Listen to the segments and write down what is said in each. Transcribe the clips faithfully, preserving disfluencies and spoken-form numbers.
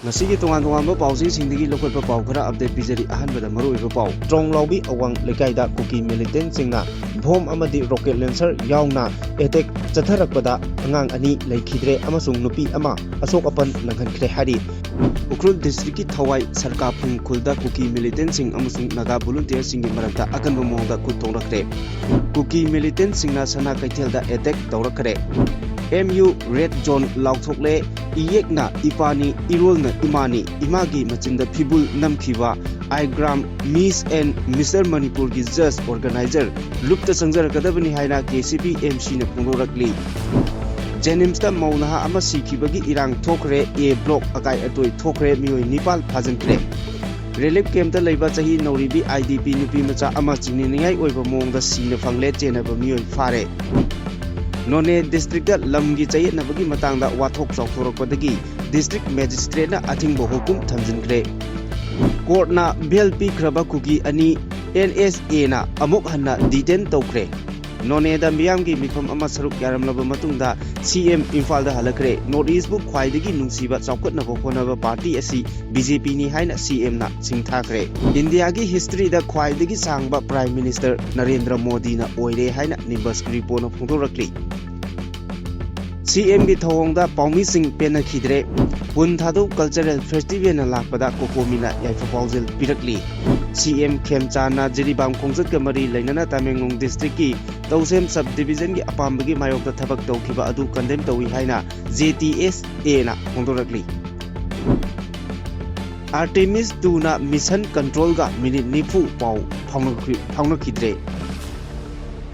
ꯉꯁꯤꯒꯤ ꯇꯣꯉꯥꯟ ꯇꯣꯉꯥꯟꯕ ꯄꯥꯎꯆꯦꯁꯤꯡꯗꯒꯤ ꯂꯧꯈꯠꯄ ꯄꯥꯎ ꯈꯔ ꯑꯞꯗꯦꯠ ꯄꯤꯖꯔꯤ꯫ ꯑꯍꯥꯟꯕꯗ ꯃꯔꯨꯑꯣꯏꯕ ꯄꯥꯎ꯫ ꯇ꯭ꯔꯣꯡꯂꯥꯎꯕꯤ ꯑꯋꯥꯡ ꯂꯩꯀꯥꯏꯗ ꯀꯨꯀꯤ ꯃꯤꯂꯤꯇꯦꯟꯠꯁꯤꯡꯅ ꯕꯣꯝ ꯑꯃꯗꯤ ꯔꯣꯀꯦꯠ ꯂꯦꯟꯁꯔ ꯌꯥꯎꯅ ꯑꯦꯇꯦꯛ ꯆꯠꯊꯔꯛꯄꯗ ꯑꯉꯥꯡ ꯑꯅꯤ ꯂꯩꯈꯤꯗ꯭ꯔꯦ ꯑꯃꯁꯨꯡ ꯅꯨꯄꯤ ꯑꯃ ꯑꯁꯣꯛ ꯑꯄꯟ ꯅꯪꯍꯟꯈ꯭ꯔꯦ ꯍꯥꯏꯔꯤ꯫ ꯎꯈ꯭ꯔꯨꯜ ꯗꯤꯁꯇ꯭ꯔꯤꯛꯀꯤ ꯊꯋꯥꯏ ꯁꯔꯀꯥꯐꯨꯡ ꯈꯨꯜꯗ ꯀꯨꯀꯤ ꯃꯤꯂꯤꯇꯦꯟꯠꯁꯤꯡ ꯑꯃꯁꯨꯡ ꯅꯥꯒꯥ ꯚꯣꯂꯨꯟꯇꯤꯌꯔꯁꯤꯡꯒꯤ ꯃꯔꯛꯇ ꯑꯀꯟꯕ ꯃꯑꯣꯡꯗ ꯈꯨꯠ ꯊꯣꯛꯂꯛꯈ꯭ꯔꯦ꯫ ꯀꯨꯀꯤ ꯃꯤꯂꯤꯇꯦꯟꯠꯁꯤꯡꯅ ꯁꯅꯥ ꯀꯩꯊꯦꯜꯗ ꯑꯦꯇꯦꯛ ꯇꯧꯔꯛꯈ꯭ꯔꯦ꯫ ꯑꯦꯝ ꯌꯨ ꯔꯦꯗ ꯖꯣꯟ ꯂꯥꯎꯊꯣꯛꯂꯦ꯫ ꯏꯌꯦꯛꯅ ꯏꯄꯥꯅꯤ, ꯏꯔꯣꯜꯅ ꯏꯃꯥꯅꯤ, ꯏꯃꯥꯒꯤ ꯃꯆꯤꯟꯗ ꯐꯤꯕꯨꯜ ꯅꯝꯈꯤꯕ ꯑꯥꯏꯒ꯭ꯔꯥꯝ ꯃꯤꯁ ꯑꯦꯟ ꯃꯤꯁꯇꯔ ꯃꯅꯤꯄꯨꯔꯒꯤ ꯖꯁ ꯑꯣꯔꯒꯅꯥꯏꯖꯔ ꯂꯨꯞꯇ ꯆꯪꯖꯔꯛꯀꯗꯕꯅꯤ ꯍꯥꯏꯅ ꯀꯦ ꯁꯤ ꯄꯤ ꯑꯦꯝ ꯁꯤꯅ ꯐꯣꯡꯗꯣꯔꯛꯂꯤ꯫ ꯖꯦꯅꯤꯝꯁꯇ ꯃꯧ ꯅꯍꯥ ꯑꯃ ꯁꯤꯈꯤꯕꯒꯤ ꯏꯔꯥꯡ ꯊꯣꯛꯈ꯭ꯔꯦ꯫ ꯑꯦ ꯕ꯭ꯂꯣꯛ ꯑꯀꯥꯏ ꯑꯇꯣꯏ ꯊꯣꯛꯈ꯭ꯔꯦ꯫ ꯃꯤꯑꯣꯏ ꯅꯤꯄꯥꯜ ꯐꯥꯖꯤꯟꯈ꯭ꯔꯦ꯫ ꯔꯤꯂꯤꯐ ꯀꯦꯝꯞꯇ ꯂꯩꯕ ꯆꯍꯤ ꯅꯧꯔꯤꯕꯤ ꯑꯥꯏ ꯗꯤ ꯄꯤ ꯅꯨꯄꯤ ꯃꯆꯥ ꯑꯃ ꯆꯤꯡꯅꯅꯤꯡꯉꯥꯏ ꯑꯣꯏꯕ ꯃꯑꯣꯡꯗ ꯁꯤꯅ ꯐꯪꯂꯦ꯫ ꯆꯦꯟꯅꯕ ꯃꯤꯑꯣꯏ ꯐꯥꯔꯦ꯫ ꯅꯣꯅꯦ ꯗꯤꯁꯇ꯭ꯔꯤꯛꯇ ꯂꯝꯒꯤ ꯆꯌꯦꯠꯅꯕꯒꯤ ꯃꯇꯥꯡꯗ ꯋꯥꯊꯣꯛ ꯆꯥꯎꯊꯣꯔꯛꯄꯗꯒꯤ ꯗꯤꯁꯇ꯭ꯔꯤꯛ ꯃꯦꯖꯤꯁꯇ꯭ꯔꯦꯠꯅ ꯑꯊꯤꯡꯕ ꯍꯨꯀꯨꯝ ꯊꯝꯖꯤꯟꯈ꯭ꯔꯦ꯫ ꯀꯣꯔꯠꯅ ꯕꯦꯜ ꯄꯤꯈ꯭ꯔꯕ ꯀꯨꯀꯤ ꯑꯅꯤ ꯑꯦꯟ ꯑꯦꯁ ꯑꯦꯅ ꯑꯃꯨꯛ ꯍꯟꯅ ꯗꯤꯇꯦꯟ ꯇꯧꯈ꯭ꯔꯦ꯫ ꯅꯣꯅꯦꯗ ꯃꯤꯌꯥꯝꯒꯤ ꯃꯤꯐꯝ ꯑꯃ ꯁꯔꯨꯛ ꯌꯥꯔꯝꯂꯕ ꯃꯇꯨꯡꯗ ꯁꯤ ꯑꯦꯝ ꯏꯝꯐꯥꯜꯗ ꯍꯜꯂꯛꯈ꯭ꯔꯦ꯫ ꯅꯣꯔꯠ ꯏꯁꯕꯨ ꯈ꯭ꯋꯥꯏꯗꯒꯤ ꯅꯨꯡꯁꯤꯕ ꯆꯥꯎꯈꯠꯅꯕ ꯍꯣꯠꯅꯕ ꯄꯥꯔꯇꯤ ꯑꯁꯤ ꯕꯤ ꯖꯦ ꯄꯤꯅꯤ ꯍꯥꯏꯅ ꯁꯤ ꯑꯦꯝꯅ ꯁꯤꯡꯊꯥꯈ꯭ꯔꯦ꯫ ꯏꯟꯗꯤꯌꯥꯒꯤ ꯍꯤꯁꯇ꯭ꯔꯤꯗ ꯈ꯭ꯋꯥꯏꯗꯒꯤ ꯁꯥꯡꯕ ꯄ꯭ꯔꯥꯏꯝ ꯃꯤꯅꯤꯁꯇꯔ ꯅꯔꯦꯟꯗ꯭ꯔ ꯃꯣꯗꯤꯅ ꯑꯣꯏꯔꯦ ꯍꯥꯏꯅ ꯅꯤꯕꯁ ꯔꯤꯄꯣꯔꯠꯅ ꯐꯣꯡꯗꯣꯔꯛꯂꯤ꯫ ꯁꯤ ꯑꯦꯝꯒꯤ ꯊꯧꯑꯣꯡꯗ ꯄꯥꯎꯃꯤꯁꯤꯡ ꯄꯦꯟꯅꯈꯤꯗ꯭ꯔꯦ꯫ ꯄꯨꯟ ꯊꯥꯗꯧ ꯀꯜꯆꯔꯦꯜ ꯐꯦꯁꯇꯤꯚꯦꯜꯅ ꯂꯥꯛꯄꯗ ꯀꯣꯀꯣꯃꯤꯅ ꯌꯥꯏꯐ ꯄꯥꯎꯖꯦꯜ ꯄꯤꯔꯛꯂꯤ꯫ ꯁꯤ ꯑꯦꯝ ꯈꯦꯝꯆꯥꯟꯅ ꯖꯤꯔꯤꯕꯥꯝ ꯈꯣꯡꯆꯠꯀ ꯃꯔꯤ ꯂꯩꯅꯅ ꯇꯃꯦꯡꯂꯣꯡ ꯗꯤꯁꯇ꯭ꯔꯤꯛꯀꯤ ꯇꯧꯁꯦꯝ ꯁꯕ ꯗꯤꯚꯤꯖꯟꯒꯤ ꯑꯄꯥꯝꯕꯒꯤ ꯃꯥꯌꯣꯛꯇ ꯊꯕꯛ ꯇꯧꯈꯤꯕ ꯑꯗꯨ ꯀꯟꯗꯦꯝ ꯇꯧꯏ ꯍꯥꯏꯅ ꯖꯦ ꯇꯤ ꯑꯦꯁ ꯑꯦꯅ ꯐꯣꯡꯗꯣꯔꯛꯂꯤ꯫ ꯑꯥꯔꯇꯦꯃꯤꯁ ꯇꯨꯅ ꯃꯤꯁꯟ ꯀꯟꯇ꯭ꯔꯣꯜꯒ ꯃꯤꯅꯤꯠ ꯅꯤꯐꯨ ꯄꯥꯎ ꯐꯥꯎꯅꯈꯤ-, ꯐꯥꯎꯅꯈꯤꯗ꯭ꯔꯦ꯫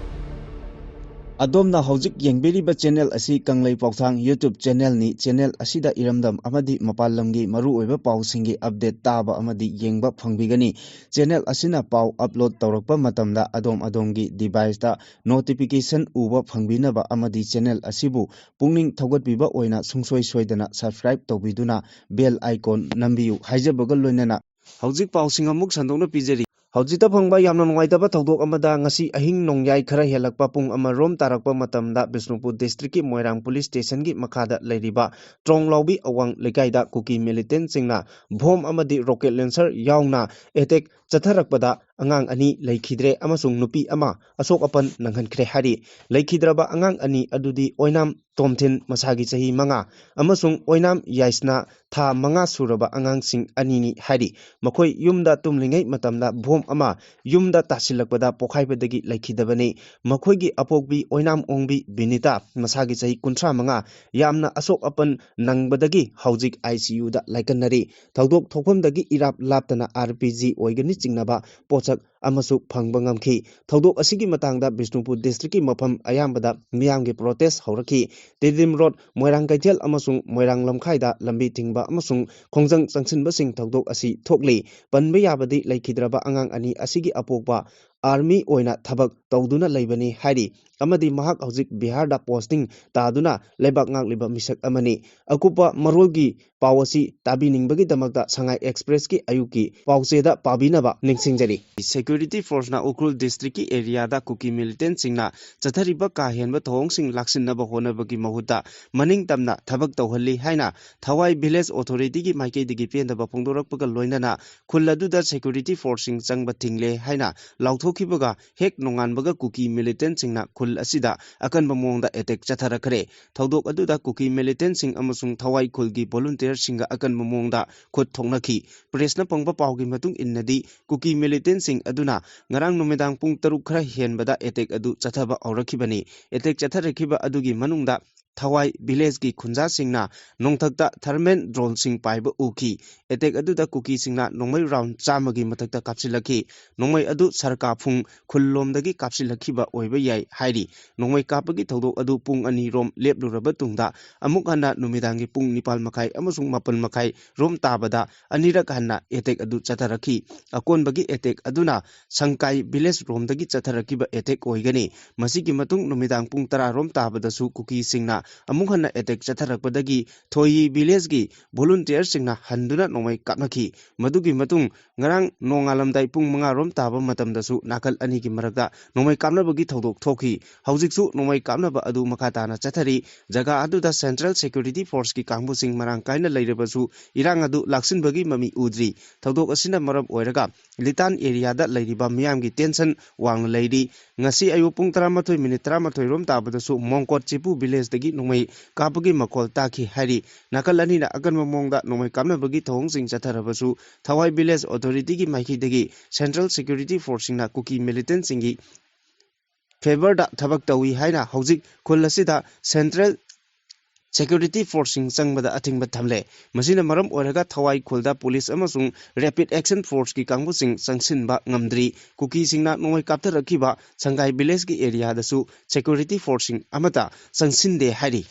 ꯑꯗꯣꯝꯅ ꯍꯧꯖꯤꯛ ꯌꯦꯡꯕꯤꯔꯤꯕ ꯆꯦꯅꯦꯜ ꯑꯁꯤ ꯀꯪꯂꯩ ꯄꯥꯎꯊꯥꯡ YouTube ꯆꯦꯅꯦꯜꯅꯤ꯫ ꯆꯦꯅꯦꯜ ꯑꯁꯤꯗ ꯏꯔꯝꯗꯝ ꯑꯃꯗꯤ ꯃꯄꯥꯟ ꯂꯝꯒꯤ ꯃꯔꯨꯑꯣꯏꯕ ꯄꯥꯎꯁꯤꯡꯒꯤ ꯑꯞꯗꯦꯠ ꯇꯥꯕ ꯑꯃꯗꯤ ꯌꯦꯡꯕ ꯐꯪꯕꯤꯒꯅꯤ꯫ ꯆꯦꯅꯦꯜ ꯑꯁꯤꯅ ꯄꯥꯎ ꯑꯞꯂꯣꯗ ꯇꯧꯔꯛꯄ ꯃꯇꯝꯗ ꯑꯗꯣꯝ ꯑꯗꯣꯝꯒꯤ ꯗꯤꯚꯥꯏꯁꯇ ꯅꯣꯇꯤꯐꯤꯀꯦꯁꯟ ꯎꯕ ꯐꯪꯕꯤꯅꯕ ꯑꯃꯗꯤ ꯆꯦꯅꯦꯜ ꯑꯁꯤꯕꯨ ꯄꯨꯛꯅꯤꯡ ꯊꯧꯒꯠꯄꯤꯕ ꯑꯣꯏꯅ ꯁꯨꯡꯁꯣꯏ ꯁꯣꯏꯗꯅ ꯁꯕꯁꯀ꯭ꯔꯥꯏꯕ ꯇꯧꯕꯤꯗꯨꯅ ꯕꯦꯜ ꯑꯥꯏꯀꯣꯟ ꯅꯝꯕꯤꯌꯨ ꯍꯥꯏꯖꯕꯒ ꯂꯣꯏꯅꯅ ꯍꯧꯖꯤꯛ ꯄꯥꯎꯁꯤꯡ ꯑꯃꯨꯛ ꯁꯟꯗꯣꯛꯅ ꯄꯤꯖꯔꯤ꯫ ꯍꯧꯖꯤꯛꯇ ꯐꯪꯕ ꯌꯥꯝꯅ ꯅꯨꯡꯉꯥꯏꯇꯕ ꯊꯧꯗꯣꯛ ꯑꯃꯗ, ꯉꯁꯤ ꯑꯍꯤꯡ ꯅꯣꯡꯌꯥꯏ ꯈꯔ ꯍꯦꯜꯂꯛꯄ ꯄꯨꯡ ꯑꯃ ꯔꯣꯝ ꯇꯥꯔꯛꯄ ꯃꯇꯝꯗ ꯕꯤꯁꯅꯨꯄꯨꯔ ꯗꯤꯁꯇ꯭ꯔꯤꯛꯀꯤ ꯃꯣꯏꯔꯥꯡ ꯄꯨꯂꯤꯁ ꯁ꯭ꯇꯦꯁꯟꯒꯤ ꯃꯈꯥꯗ ꯂꯩꯔꯤꯕ ꯇ꯭ꯔꯣꯡꯂꯥꯎꯕꯤ ꯑꯋꯥꯡ ꯂꯩꯀꯥꯏꯗ ꯀꯨꯀꯤ ꯃꯤꯂꯤꯇꯦꯟꯁꯤꯡꯅ ꯕꯣꯝ ꯑꯃꯗꯤ ꯔꯣꯀꯦꯠ ꯂꯦꯟꯁꯔ ꯌꯥꯎꯅ ꯑꯦꯇꯦꯛ ꯆꯠꯊꯔꯛꯄꯗ ꯑꯉꯥꯡ ꯑꯅꯤ ꯂꯩꯈꯤꯗ꯭ꯔꯦ ꯑꯃꯁꯨꯡ ꯅꯨꯄꯤ ꯑꯃ ꯑꯁꯣꯛ ꯑꯄꯟ ꯅꯪꯍꯟꯈ꯭ꯔꯦ ꯍꯥꯏꯔꯤ꯫ ꯂꯩꯈꯤꯗ꯭ꯔꯕ ꯑꯉꯥꯡ ꯑꯅꯤ ꯑꯗꯨꯗꯤ ꯑꯣꯏꯅꯥꯝ ꯇꯣꯝꯊꯤꯟ, ꯃꯁꯥꯒꯤ ꯆꯍꯤ ꯃꯉꯥ, ꯑꯃꯁꯨꯡ ꯑꯣꯏꯅꯥꯝ ꯌꯥꯏꯁꯅꯥ, ꯊꯥ ꯃꯉꯥ ꯁꯨꯔꯕ ꯑꯉꯥꯡꯁꯤꯡ ꯑꯅꯤꯅꯤ ꯍꯥꯏꯔꯤ꯫ ꯃꯈꯣꯏ ꯌꯨꯝꯗ ꯇꯨꯝꯂꯤꯉꯩ ꯃꯇꯝꯗ ꯕꯣꯝ ꯑꯃ ꯌꯨꯝꯗ ꯇꯥꯁꯤꯜꯂꯛꯄꯗ ꯄꯣꯈꯥꯏꯕꯗꯒꯤ ꯂꯩꯈꯤꯗꯕꯅꯤ꯫ ꯃꯈꯣꯏꯒꯤ ꯑꯄꯣꯛꯄꯤ ꯑꯣꯏꯅꯥꯝ ꯑꯣꯡꯕꯤ ꯕꯤꯅꯤꯇꯥ, ꯃꯁꯥꯒꯤ ꯆꯍꯤ ꯀꯨꯟꯊ꯭ꯔꯥ ꯃꯉꯥ, ꯌꯥꯝꯅ ꯑꯁꯣꯛ ꯑꯄꯟ ꯅꯪꯕꯗꯒꯤ ꯍꯧꯖꯤꯛ ꯑꯥꯏ ꯁꯤ ꯌꯨꯗ ꯂꯥꯏꯀꯠꯅꯔꯤ꯫ ꯊꯧꯗꯣꯛ ꯊꯣꯛꯐꯝꯗꯒꯤ ꯏꯔꯥꯞ ꯂꯥꯞꯇꯅ ꯑꯥꯔ ꯄꯤ ꯖꯤ ꯑꯣꯏꯒꯅꯤ ꯆꯤꯡꯅꯕ ꯄꯣꯠꯁꯛ ꯑꯃꯁꯨ ꯐꯪꯕ ꯉꯝꯈꯤ꯫ ꯊꯧꯗꯣꯛ ꯑꯁꯤꯒꯤ ꯃꯇꯥꯡꯗ ꯕꯤꯁꯅꯨꯄꯨꯔ ꯗꯤꯁꯇ꯭ꯔꯤꯛꯀꯤ ꯃꯐꯝ ꯑꯌꯥꯝꯕꯗ ꯃꯤꯌꯥꯝꯒꯤ ꯄ꯭ꯔꯣꯇꯦꯁ ꯍꯧꯔꯛꯈꯤ꯫ ꯇꯤꯗꯤꯝ ꯔꯣꯗ, ꯃꯣꯏꯔꯥꯡ ꯀꯩꯊꯦꯜ ꯑꯃꯁꯨꯡ ꯃꯣꯏꯔꯥꯡ ꯂꯝꯈꯥꯏꯗ ꯂꯝꯕꯤ ꯊꯤꯡꯕ ꯑꯃꯁꯨꯡ ꯈꯣꯡꯖꯪ ꯆꯪꯁꯤꯟꯕꯁꯤꯡ ꯊꯧꯗꯣꯛ ꯑꯁꯤ ꯊꯣꯛꯂꯤ꯫ ꯄꯟꯕ ꯌꯥꯕꯗꯤ ꯂꯩꯈꯤꯗ꯭ꯔꯕ ꯑꯉꯥꯡ ꯑꯅꯤ ꯑꯁꯤꯒꯤ ꯑꯄꯣꯛꯄ ꯑꯥꯔꯃꯤ ꯑꯣꯏꯅ ꯊꯕꯛ ꯇꯧꯗꯨꯅ ꯂꯩꯕꯅꯤ ꯍꯥꯏꯔꯤ, ꯑꯃꯗꯤ ꯃꯍꯥꯛ ꯍꯧꯖꯤꯛ ꯕꯤꯍꯥꯔꯗ ꯄꯣꯁꯇꯤꯡ ꯇꯥꯗꯨꯅ ꯂꯩꯕꯥꯛ ꯉꯥꯛꯂꯤꯕ ꯃꯤꯁꯛ ꯑꯃꯅꯤ꯫ ꯑꯀꯨꯞꯄ ꯃꯔꯣꯜꯒꯤ ꯄꯥꯎ ꯑꯁꯤ ꯇꯥꯕꯤꯅꯤꯡꯕꯒꯤꯗꯃꯛꯇ ꯁꯉꯥꯏ ꯑꯦꯛꯁꯄ꯭ꯔꯦꯁꯀꯤ ꯑꯌꯨꯛꯀꯤ ꯄꯥꯎꯆꯦꯗ ꯄꯥꯕꯤꯅꯕ ꯅꯤꯡꯁꯤꯡꯖꯔꯤ꯫ ꯁꯦꯀ꯭ꯌꯨꯔꯤꯇꯤ ꯐꯣꯔꯁꯅ ꯎꯈ꯭ꯔꯨꯜ ꯗꯤꯁꯇ꯭ꯔꯤꯛꯀꯤ ꯑꯦꯔꯤꯌꯥꯗ ꯀꯨꯀꯤ ꯃꯤꯂꯤꯇꯦꯟꯁꯤꯡꯅ ꯆꯠꯊꯔꯤꯕ ꯀꯥ ꯍꯦꯟꯕ ꯊꯧꯑꯣꯡꯁꯤꯡ ꯂꯥꯛꯁꯤꯟꯅꯕ ꯍꯣꯠꯅꯕꯒꯤ ꯃꯍꯨꯠꯇ ꯃꯅꯤꯡ ꯇꯝꯅ ꯊꯕꯛ ꯇꯧꯍꯜꯂꯤ ꯍꯥꯏꯅ ꯊꯋꯥꯏ ꯚꯤꯂꯦꯖ ꯑꯣꯊꯣꯔꯤꯇꯤꯒꯤ ꯃꯥꯏꯀꯩꯗꯒꯤ ꯄꯦꯟꯗꯕ ꯐꯣꯡꯗꯣꯔꯛꯄꯒ ꯂꯣꯏꯅꯅ ꯈꯨꯜ ꯑꯗꯨꯗ ꯁꯦꯀ꯭ꯌꯨꯔꯤꯇꯤ ꯐꯣꯔꯁꯁꯤꯡ ꯆꯪꯕ ꯊꯤꯡꯂꯦ ꯍꯥꯏꯅ ꯂꯥꯎꯊꯣꯛꯈꯤꯕꯒ ꯍꯦꯛ ꯅꯣꯡꯉꯥꯟꯕꯒ ꯀꯨꯀꯤ ꯃꯤꯂꯤꯇꯦꯟꯁꯤꯡꯅ ꯈꯨꯜ ꯑꯁꯤꯗ ꯑꯀꯟꯕ ꯃꯑꯣꯡꯗ ꯑꯦꯇꯦꯛ ꯆꯠꯊꯔꯛꯈ꯭ꯔꯦ꯫ ꯊꯧꯗꯣꯛ ꯑꯗꯨꯗ ꯀꯨꯀꯤ ꯃꯤꯂꯤꯇꯦꯟꯁꯤꯡ ꯑꯃꯁꯨꯡ ꯊꯋꯥꯏ ꯈꯨꯜꯒꯤ ꯚꯣꯂꯨꯟꯇꯤꯌꯔꯁꯤꯡꯒ ꯑꯀꯟꯕ ꯃꯑꯣꯡꯗ ꯈꯨꯠ ꯊꯣꯛꯅꯈꯤ꯫ ꯄ꯭ꯔꯦꯁꯅ ꯐꯪꯕ ꯄꯥꯎꯒꯤ ꯃꯇꯨꯡ ꯏꯟꯅꯗꯤ, ꯀꯨꯀꯤ ꯃꯤꯂꯤꯇꯦꯟꯁꯤꯡ ꯑꯗꯨꯅ ꯉꯔꯥꯡ ꯅꯨꯃꯤꯗꯥꯡ ꯄꯨꯡ ꯇꯔꯨꯛ ꯈꯔ ꯍꯦꯟꯕꯗ ꯑꯦꯇꯦꯛ ꯑꯗꯨ ꯆꯠꯊꯕ ꯍꯧꯔꯛꯈꯤꯕꯅꯤ꯫ ꯑꯦꯇꯦꯛ ꯆꯠꯊꯔꯛꯈꯤꯕ ꯑꯗꯨꯒꯤ ꯃꯅꯨꯡꯗ ꯊꯋꯥꯏ ꯚꯤꯂꯦꯖꯀꯤ ꯈꯨꯟꯖꯥꯁꯤꯡꯅ ꯅꯣꯡꯊꯛꯇ ꯊꯔꯃꯦꯜ ꯗ꯭ꯔꯣꯟꯁꯤꯡ ꯄꯥꯏꯕ ꯎꯈꯤ꯫ ꯑꯦꯇꯦꯛ ꯑꯗꯨꯗ ꯀꯨꯀꯤꯁꯤꯡꯅ ꯅꯣꯡꯃꯩ ꯔꯥꯎꯟ ꯆꯥꯝꯃꯒꯤ ꯃꯊꯛꯇ ꯀꯥꯞꯁꯤꯜꯂꯛꯈꯤ꯫ ꯅꯣꯡꯃꯩ ꯑꯗꯨ ꯁꯔꯀꯥꯐꯨꯡ ꯈꯨꯜꯂꯣꯝꯗꯒꯤ ꯀꯥꯞꯁꯤꯜꯂꯛꯈꯤꯕ ꯑꯣꯏꯕ ꯌꯥꯏ ꯍꯥꯏꯔꯤ꯫ ꯅꯣꯡꯃꯩ ꯀꯥꯞꯄꯒꯤ ꯊꯧꯗꯣꯛ ꯑꯗꯨ ꯄꯨꯡ ꯑꯅꯤ ꯔꯣꯝ ꯂꯦꯞꯂꯨꯔꯕ ꯇꯨꯡꯗ ꯑꯃꯨꯛ ꯍꯟꯅ ꯅꯨꯃꯤꯗꯥꯡꯒꯤ ꯄꯨꯡ ꯅꯤꯄꯥꯜ ꯃꯈꯥꯏ ꯑꯃꯁꯨꯡ ꯃꯥꯄꯜ ꯃꯈꯥꯏ ꯔꯣꯝ ꯇꯥꯕꯗ ꯑꯅꯤꯔꯛ ꯍꯟꯅ ꯑꯦꯇꯦꯛ ꯑꯗꯨ ꯆꯠꯊꯔꯛꯈꯤ꯫ ꯑꯀꯣꯟꯕꯒꯤ ꯑꯦꯇꯦꯛ ꯑꯗꯨꯅ ꯁꯪꯀꯥꯏ ꯚꯤꯂꯦꯖ ꯔꯣꯝꯗꯒꯤ ꯆꯠꯊꯔꯛꯈꯤꯕ ꯑꯦꯇꯦꯛ ꯑꯣꯏꯒꯅꯤ꯫ ꯃꯁꯤꯒꯤ ꯃꯇꯨꯡ ꯅꯨꯃꯤꯗꯥꯡ ꯄꯨꯡ ꯇꯔꯥ ꯔꯣꯝ ꯇꯥꯕꯗꯁꯨ ꯀꯨꯀꯤꯁꯤꯡꯅ ꯑꯃꯨꯛ ꯍꯟꯅ ꯑꯦꯇꯦꯛ ꯆꯠꯊꯔꯛꯄꯗꯒꯤ ꯊꯣꯏꯌꯤ ꯚꯤꯂꯦꯖꯀꯤ ꯚꯣꯂꯨꯟꯇꯤꯌꯔꯁꯤꯡꯅ ꯍꯟꯗꯨꯅ ꯅꯣꯡꯃꯩ ꯀꯥꯞꯅꯈꯤ꯫ ꯃꯗꯨꯒꯤ ꯃꯇꯨꯡ ꯉꯔꯥꯡ ꯅꯣꯡꯉꯥꯜꯂꯝꯗꯥꯏ ꯄꯨꯡ ꯃꯉꯥ ꯔꯣꯝ ꯇꯥꯕ ꯃꯇꯝꯗꯁꯨ ꯅꯥꯀꯜ ꯑꯅꯤꯒꯤ ꯃꯔꯛꯇ ꯅꯣꯡꯃꯩ ꯀꯥꯞꯅꯕꯒꯤ ꯊꯧꯗꯣꯛ ꯊꯣꯛꯈꯤ꯫ ꯍꯧꯖꯤꯛꯁꯨ ꯅꯣꯡꯃꯩ ꯀꯥꯞꯅꯕ ꯑꯗꯨ ꯃꯈꯥ ꯇꯥꯅ ꯆꯠꯊꯔꯤ꯫ ꯖꯒꯥ ꯑꯗꯨꯗ ꯁꯦꯟꯇ꯭ꯔꯦꯜ ꯁꯦꯀ꯭ꯌꯨꯔꯤꯇꯤ ꯐꯣꯔꯁꯀꯤ ꯀꯥꯡꯕꯨꯁꯤꯡ ꯃꯔꯥꯡ ꯀꯥꯏꯅ ꯂꯩꯔꯕꯁꯨ, ꯏꯔꯥꯡ ꯑꯗꯨ ꯂꯥꯛꯁꯤꯟꯕꯒꯤ ꯃꯃꯤ ꯎꯗ꯭ꯔꯤ꯫ ꯊꯧꯗꯣꯛ ꯑꯁꯤꯅ ꯃꯔꯝ ꯑꯣꯏꯔꯒ ꯂꯤꯇꯥꯟ ꯑꯦꯔꯤꯌꯥꯗ ꯂꯩꯔꯤꯕ ꯃꯤꯌꯥꯝꯒꯤ ꯇꯦꯟꯁꯟ ꯋꯥꯡꯅ ꯂꯩꯔꯤ꯫ ꯉꯁꯤ ꯑꯌꯨꯛ ꯄꯨꯡ ꯇꯔꯥꯃꯥꯊꯣꯏ ꯃꯤꯅꯤꯠ ꯇꯔꯥꯃꯥꯊꯣꯏ ꯔꯣꯝ ꯇꯥꯕꯗꯁꯨ ꯃꯣꯡꯀꯣꯠ ꯆꯤꯄꯨ ꯚꯤꯂꯦꯖꯇꯒꯤ ꯅꯣꯡꯃꯩ ꯀꯥꯞꯄꯒꯤ ꯃꯈꯣꯜ ꯇꯥꯈꯤ ꯍꯥꯏꯔꯤ꯫ ꯅꯥꯀꯜ ꯑꯅꯤꯅ ꯑꯀꯟꯕ ꯃꯑꯣꯡꯗ ꯅꯣꯡꯃꯩ ꯀꯥꯞꯅꯕꯒꯤ ꯊꯧꯑꯣꯡꯁꯤꯡ ꯆꯠꯊꯔꯕꯁꯨ, ꯊꯋꯥꯏ ꯚꯤꯂꯦꯖ ꯑꯣꯊꯣꯔꯤꯇꯤꯒꯤ ꯃꯥꯏꯀꯩꯗꯒꯤ ꯁꯦꯟꯇ꯭ꯔꯦꯜ ꯁꯦꯀ꯭ꯌꯨꯔꯤꯇꯤ ꯐꯣꯔꯁꯁꯤꯡꯅ ꯀꯨꯀꯤ ꯃꯤꯂꯤꯇꯦꯟꯁꯤꯡꯒꯤ ꯐꯦꯚꯔꯗ ꯊꯕꯛ ꯇꯧꯏ ꯍꯥꯏꯅ ꯍꯧꯖꯤꯛ ꯈꯨꯜ ꯑꯁꯤꯗ ꯁꯦꯟꯇ꯭ꯔꯦꯜ ꯁꯦꯀ꯭ꯌꯨꯔꯤꯇꯤ ꯐꯣꯔꯁꯁꯤꯡ ꯆꯪꯕꯗ ꯑꯊꯤꯡꯕ ꯊꯝꯂꯦ꯫ ꯃꯁꯤꯅ ꯃꯔꯝ ꯑꯣꯏꯔꯒ ꯊꯋꯥꯏ ꯈꯨꯜꯗ ꯄꯨꯂꯤꯁ ꯑꯃꯁꯨꯡ ꯔꯦꯄꯤꯗ ꯑꯦꯛꯁꯟ ꯐꯣꯔꯁꯀꯤ ꯀꯥꯡꯕꯨꯁꯤꯡ ꯆꯪꯁꯤꯟꯕ ꯉꯝꯗ꯭ꯔꯤ꯫ ꯀꯨꯀꯤꯁꯤꯡꯅ ꯅꯣꯡꯃꯩ ꯀꯥꯞꯊꯔꯛꯈꯤꯕ ꯁꯪꯒꯥꯏ ꯚꯤꯂꯦꯖꯀꯤ ꯑꯦꯔꯤꯌꯥꯗꯁꯨ ꯁꯦꯀ꯭ꯌꯨꯔꯤꯇꯤ ꯐꯣꯔꯁꯁꯤꯡ ꯑꯃꯠꯇ ꯆꯪꯁꯤꯟꯗꯦ ꯍꯥꯏꯔꯤ꯫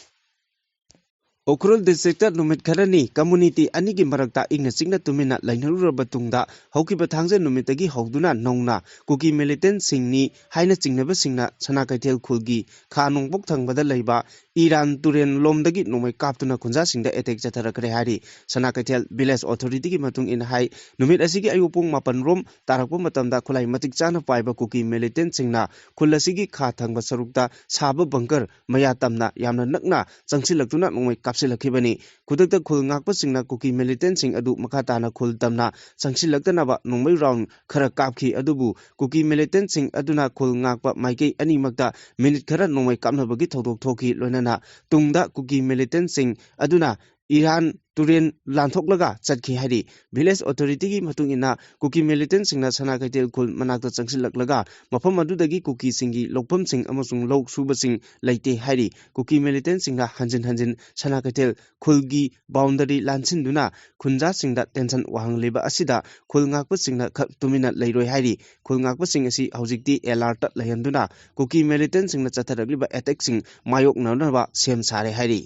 ꯎꯈ꯭ꯔꯨꯜ ꯗꯤꯁꯇ꯭ꯔꯤꯛꯇ ꯅꯨꯃꯤꯠ ꯈꯔꯅꯤ ꯀꯝꯃꯨꯅꯤꯇꯤ ꯑꯅꯤꯒꯤ ꯃꯔꯛꯇ ꯏꯪꯅ ꯆꯤꯛꯅ ꯇꯨꯃꯤꯟꯅ ꯂꯩꯅꯔꯨꯔꯕ ꯇꯨꯡꯗ, ꯍꯧꯈꯤꯕ ꯊꯥꯡꯖ ꯅꯨꯃꯤꯠꯇꯒꯤ ꯍꯧꯗꯨꯅ ꯅꯧꯅ ꯀꯨꯀꯤ ꯃꯤꯂꯤꯇꯦꯟꯁꯤꯡꯅꯤ ꯍꯥꯏꯅ ꯆꯤꯡꯅꯕꯁꯤꯡꯅ ꯁꯅꯥ ꯀꯩꯊꯦꯜ ꯈꯨꯜꯒꯤ ꯈꯥ ꯅꯣꯡꯄꯣꯛ ꯊꯪꯕꯗ ꯂꯩꯕ ꯏꯔꯥꯟ ꯇꯨꯔꯦꯜ ꯂꯣꯝꯗꯒꯤ ꯅꯣꯡꯃꯩ ꯀꯥꯞꯇꯨꯅ ꯈꯨꯟꯖꯥꯁꯤꯡꯗ ꯑꯦꯇꯦꯛ ꯆꯠꯊꯔꯛꯈ꯭ꯔꯦ ꯍꯥꯏꯔꯤ꯫ ꯁꯅꯥ ꯀꯩꯊꯦꯜ ꯚꯤꯂꯦꯖ ꯑꯣꯊꯣꯔꯤꯇꯤꯒꯤ ꯃꯇꯨꯡ ꯏꯟꯅ ꯍꯥꯏ, ꯅꯨꯃꯤꯠ ꯑꯁꯤꯒꯤ ꯑꯌꯨꯛ ꯄꯨꯡ ꯃꯥꯄꯟ ꯔꯣꯝ ꯇꯥꯔꯛꯄ ꯃꯇꯝꯗ ꯈꯨꯠꯂꯥꯏ ꯃꯇꯤꯛ ꯆꯥꯅ ꯄꯥꯏꯕ ꯀꯨꯀꯤ ꯃꯤꯂꯤꯇꯦꯟꯁꯤꯡꯅ ꯈꯨꯜ ꯑꯁꯤꯒꯤ ꯈꯥ ꯊꯪꯕ ꯁꯔꯨꯛꯇ ꯁꯥꯕ ꯕꯪꯀꯔ ꯃꯌꯥ ꯇꯝꯅ ꯌꯥꯝꯅ ꯅꯛꯅ ꯆꯪꯁꯤꯜꯂꯛꯇꯨꯅ ꯅꯣꯡꯃꯩ ꯀꯥꯞꯁꯤꯜꯂꯛꯈꯤꯕꯅꯤ꯫ ꯈꯨꯗꯛꯇ ꯈꯨꯜ ꯉꯥꯛꯄꯁꯤꯡꯅ ꯀꯨꯀꯤ ꯃꯤꯂꯤꯇꯦꯟꯁꯤꯡ ꯑꯗꯨ ꯃꯈꯥ ꯇꯥꯅ ꯈꯨꯜ ꯇꯝꯅ ꯆꯪꯁꯤꯜꯂꯛꯇꯅꯕ ꯅꯣꯡꯃꯩ ꯔꯥꯎꯟ ꯈꯔ ꯀꯥꯞꯈꯤ꯫ ꯑꯗꯨꯕꯨ ꯀꯨꯀꯤ ꯃꯤꯂꯤꯇꯦꯟꯁꯤꯡ ꯑꯗꯨꯅ ꯈꯨꯜ ꯉꯥꯛꯄ ꯃꯥꯏꯀꯩ ꯑꯅꯤꯃꯛꯇ ꯃꯤꯅꯤꯠ ꯈꯔ ꯅꯣꯡꯃꯩ ꯀꯥꯞꯅꯕꯒꯤ ꯊꯧꯗꯣꯛ ꯊꯣꯛꯈꯤ꯫ ꯂꯣꯏꯅꯅ ꯇꯨꯡꯗ ꯀꯨꯀꯤ ꯃꯤꯂꯤꯇꯦꯟꯁꯤꯡ ꯑꯗꯨꯅ ꯏꯔꯥꯟ ꯇꯨꯔꯦꯜ ꯂꯥꯟꯊꯣꯛꯂꯒ ꯆꯠꯈꯤ ꯍꯥꯏꯔꯤ꯫ ꯚꯤꯂꯦꯖ ꯑꯣꯊꯣꯔꯤꯇꯤꯒꯤ ꯃꯇꯨꯡ ꯏꯟꯅ, ꯀꯨꯀꯤ ꯃꯤꯂꯤꯇꯦꯟꯁꯤꯡꯅ ꯁꯅꯥ ꯀꯩꯊꯦꯜ ꯈꯨꯜ ꯃꯅꯥꯛꯇ ꯆꯪꯁꯤꯜꯂꯛꯂꯒ ꯃꯐꯝ ꯑꯗꯨꯗꯒꯤ ꯀꯨꯀꯤꯁꯤꯡꯒꯤ ꯂꯧꯐꯝꯁꯤꯡ ꯑꯃꯁꯨꯡ ꯂꯧ ꯁꯨꯕꯁꯤꯡ ꯂꯩꯇꯦ ꯍꯥꯏꯔꯤ꯫ ꯀꯨꯀꯤ ꯃꯤꯂꯤꯇꯦꯟꯁꯤꯡꯅ ꯍꯟꯖꯤꯟ ꯍꯟꯖꯤꯟ ꯁꯅꯥ ꯀꯩꯊꯦꯜ ꯈꯨꯜꯒꯤ ꯕꯥꯎꯟꯗꯔꯤ ꯂꯥꯟꯁꯤꯟꯗꯨꯅ ꯈꯨꯟꯖꯥꯁꯤꯡꯗ ꯇꯦꯟꯁꯟ ꯋꯥꯡꯍꯜꯂꯤꯕ ꯑꯁꯤꯗ ꯈꯨꯜ ꯉꯥꯛꯄꯁꯤꯡꯅ ꯈꯛ ꯇꯨꯃꯤꯟꯅ ꯂꯩꯔꯣꯏ ꯍꯥꯏꯔꯤ꯫ ꯈꯨꯜ ꯉꯥꯛꯄꯁꯤꯡ ꯑꯁꯤ ꯍꯧꯖꯤꯛꯇꯤ ꯑꯦꯂꯥꯔꯠꯇ ꯂꯩꯍꯟꯗꯨꯅ ꯀꯨꯀꯤ ꯃꯤꯂꯤꯇꯦꯟꯁꯤꯡꯅ ꯆꯠꯊꯔꯛꯂꯤꯕ ꯑꯦꯇꯦꯛꯁꯤꯡ ꯃꯥꯌꯣꯛꯅꯅꯕ ꯁꯦꯝ ꯁꯥꯔꯦ ꯍꯥꯏꯔꯤ꯫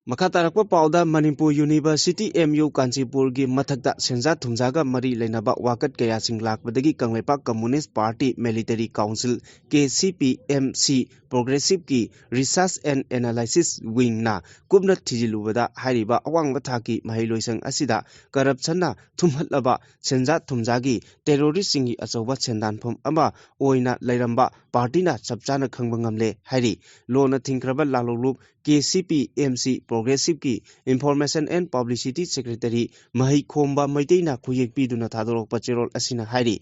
ꯃꯈꯥ ꯇꯥꯔꯛꯄ ꯄꯥꯎꯗ, ꯃꯅꯤꯄꯨꯔ ꯌꯨꯅꯤꯚꯔꯁꯤꯇꯤ, ꯑꯦꯝ ꯌꯨ, ꯀꯥꯟꯆꯤꯄꯨꯔꯒꯤ ꯃꯊꯛꯇ ꯁꯦꯟꯖꯥ ꯊꯨꯝꯖꯥꯒ ꯃꯔꯤ ꯂꯩꯅꯕ ꯋꯥꯀꯠ ꯀꯌꯥꯁꯤꯡ ꯂꯥꯛꯄꯗꯒꯤ Kangleipak communist party, military council, K C P M C, ꯄ꯭ꯔꯣꯒ꯭ꯔꯦꯁꯤꯚꯀꯤ ꯔꯤꯁꯔꯆ ꯑꯦꯟ ꯑꯦꯅꯥꯂꯥꯏꯁꯤꯁ ꯋꯤꯡꯅ ꯀꯨꯞꯅ ꯊꯤꯖꯤꯜꯂꯨꯕꯗ, ꯍꯥꯏꯔꯤꯕ ꯑꯋꯥꯡꯕ ꯊꯥꯛꯀꯤ ꯃꯍꯩꯂꯣꯏꯁꯪ ꯑꯁꯤꯗ ꯀꯔꯞꯁꯟꯅ ꯊꯨꯝꯍꯠꯂꯕ ꯁꯦꯟꯖꯥ ꯊꯨꯝꯖꯥꯒꯤ ꯇꯦꯔꯣꯔꯤꯁ꯭ꯠꯁꯤꯡꯒꯤ ꯑꯆꯧꯕ ꯁꯦꯟꯗꯥꯟꯐꯝ ꯑꯃ ꯑꯣꯏꯅ ꯂꯩꯔꯝꯕ ꯄꯥꯔꯇꯤꯅ ꯆꯞ ꯆꯥꯅ ꯈꯪꯕ ꯉꯝꯂꯦ ꯍꯥꯏꯔꯤ꯫ ꯂꯣꯟꯅ ꯊꯤꯡꯈ꯭ꯔꯕ ꯂꯥꯂꯣꯡꯂꯨꯞ, ꯀꯦ ꯁꯤ ꯄꯤ ꯑꯦꯝ ꯁꯤ, ꯄ꯭ꯔꯣꯒ꯭ꯔꯦꯁꯤꯚꯀꯤ information and publicity secretary Maheikhomba ꯃꯩꯇꯩꯅ ꯈꯨꯌꯦꯛ ꯄꯤꯗꯨꯅ ꯊꯥꯗꯣꯔꯛꯄ ꯆꯦꯔꯣꯜ ꯑꯁꯤꯅ ꯍꯥꯏꯔꯤ꯫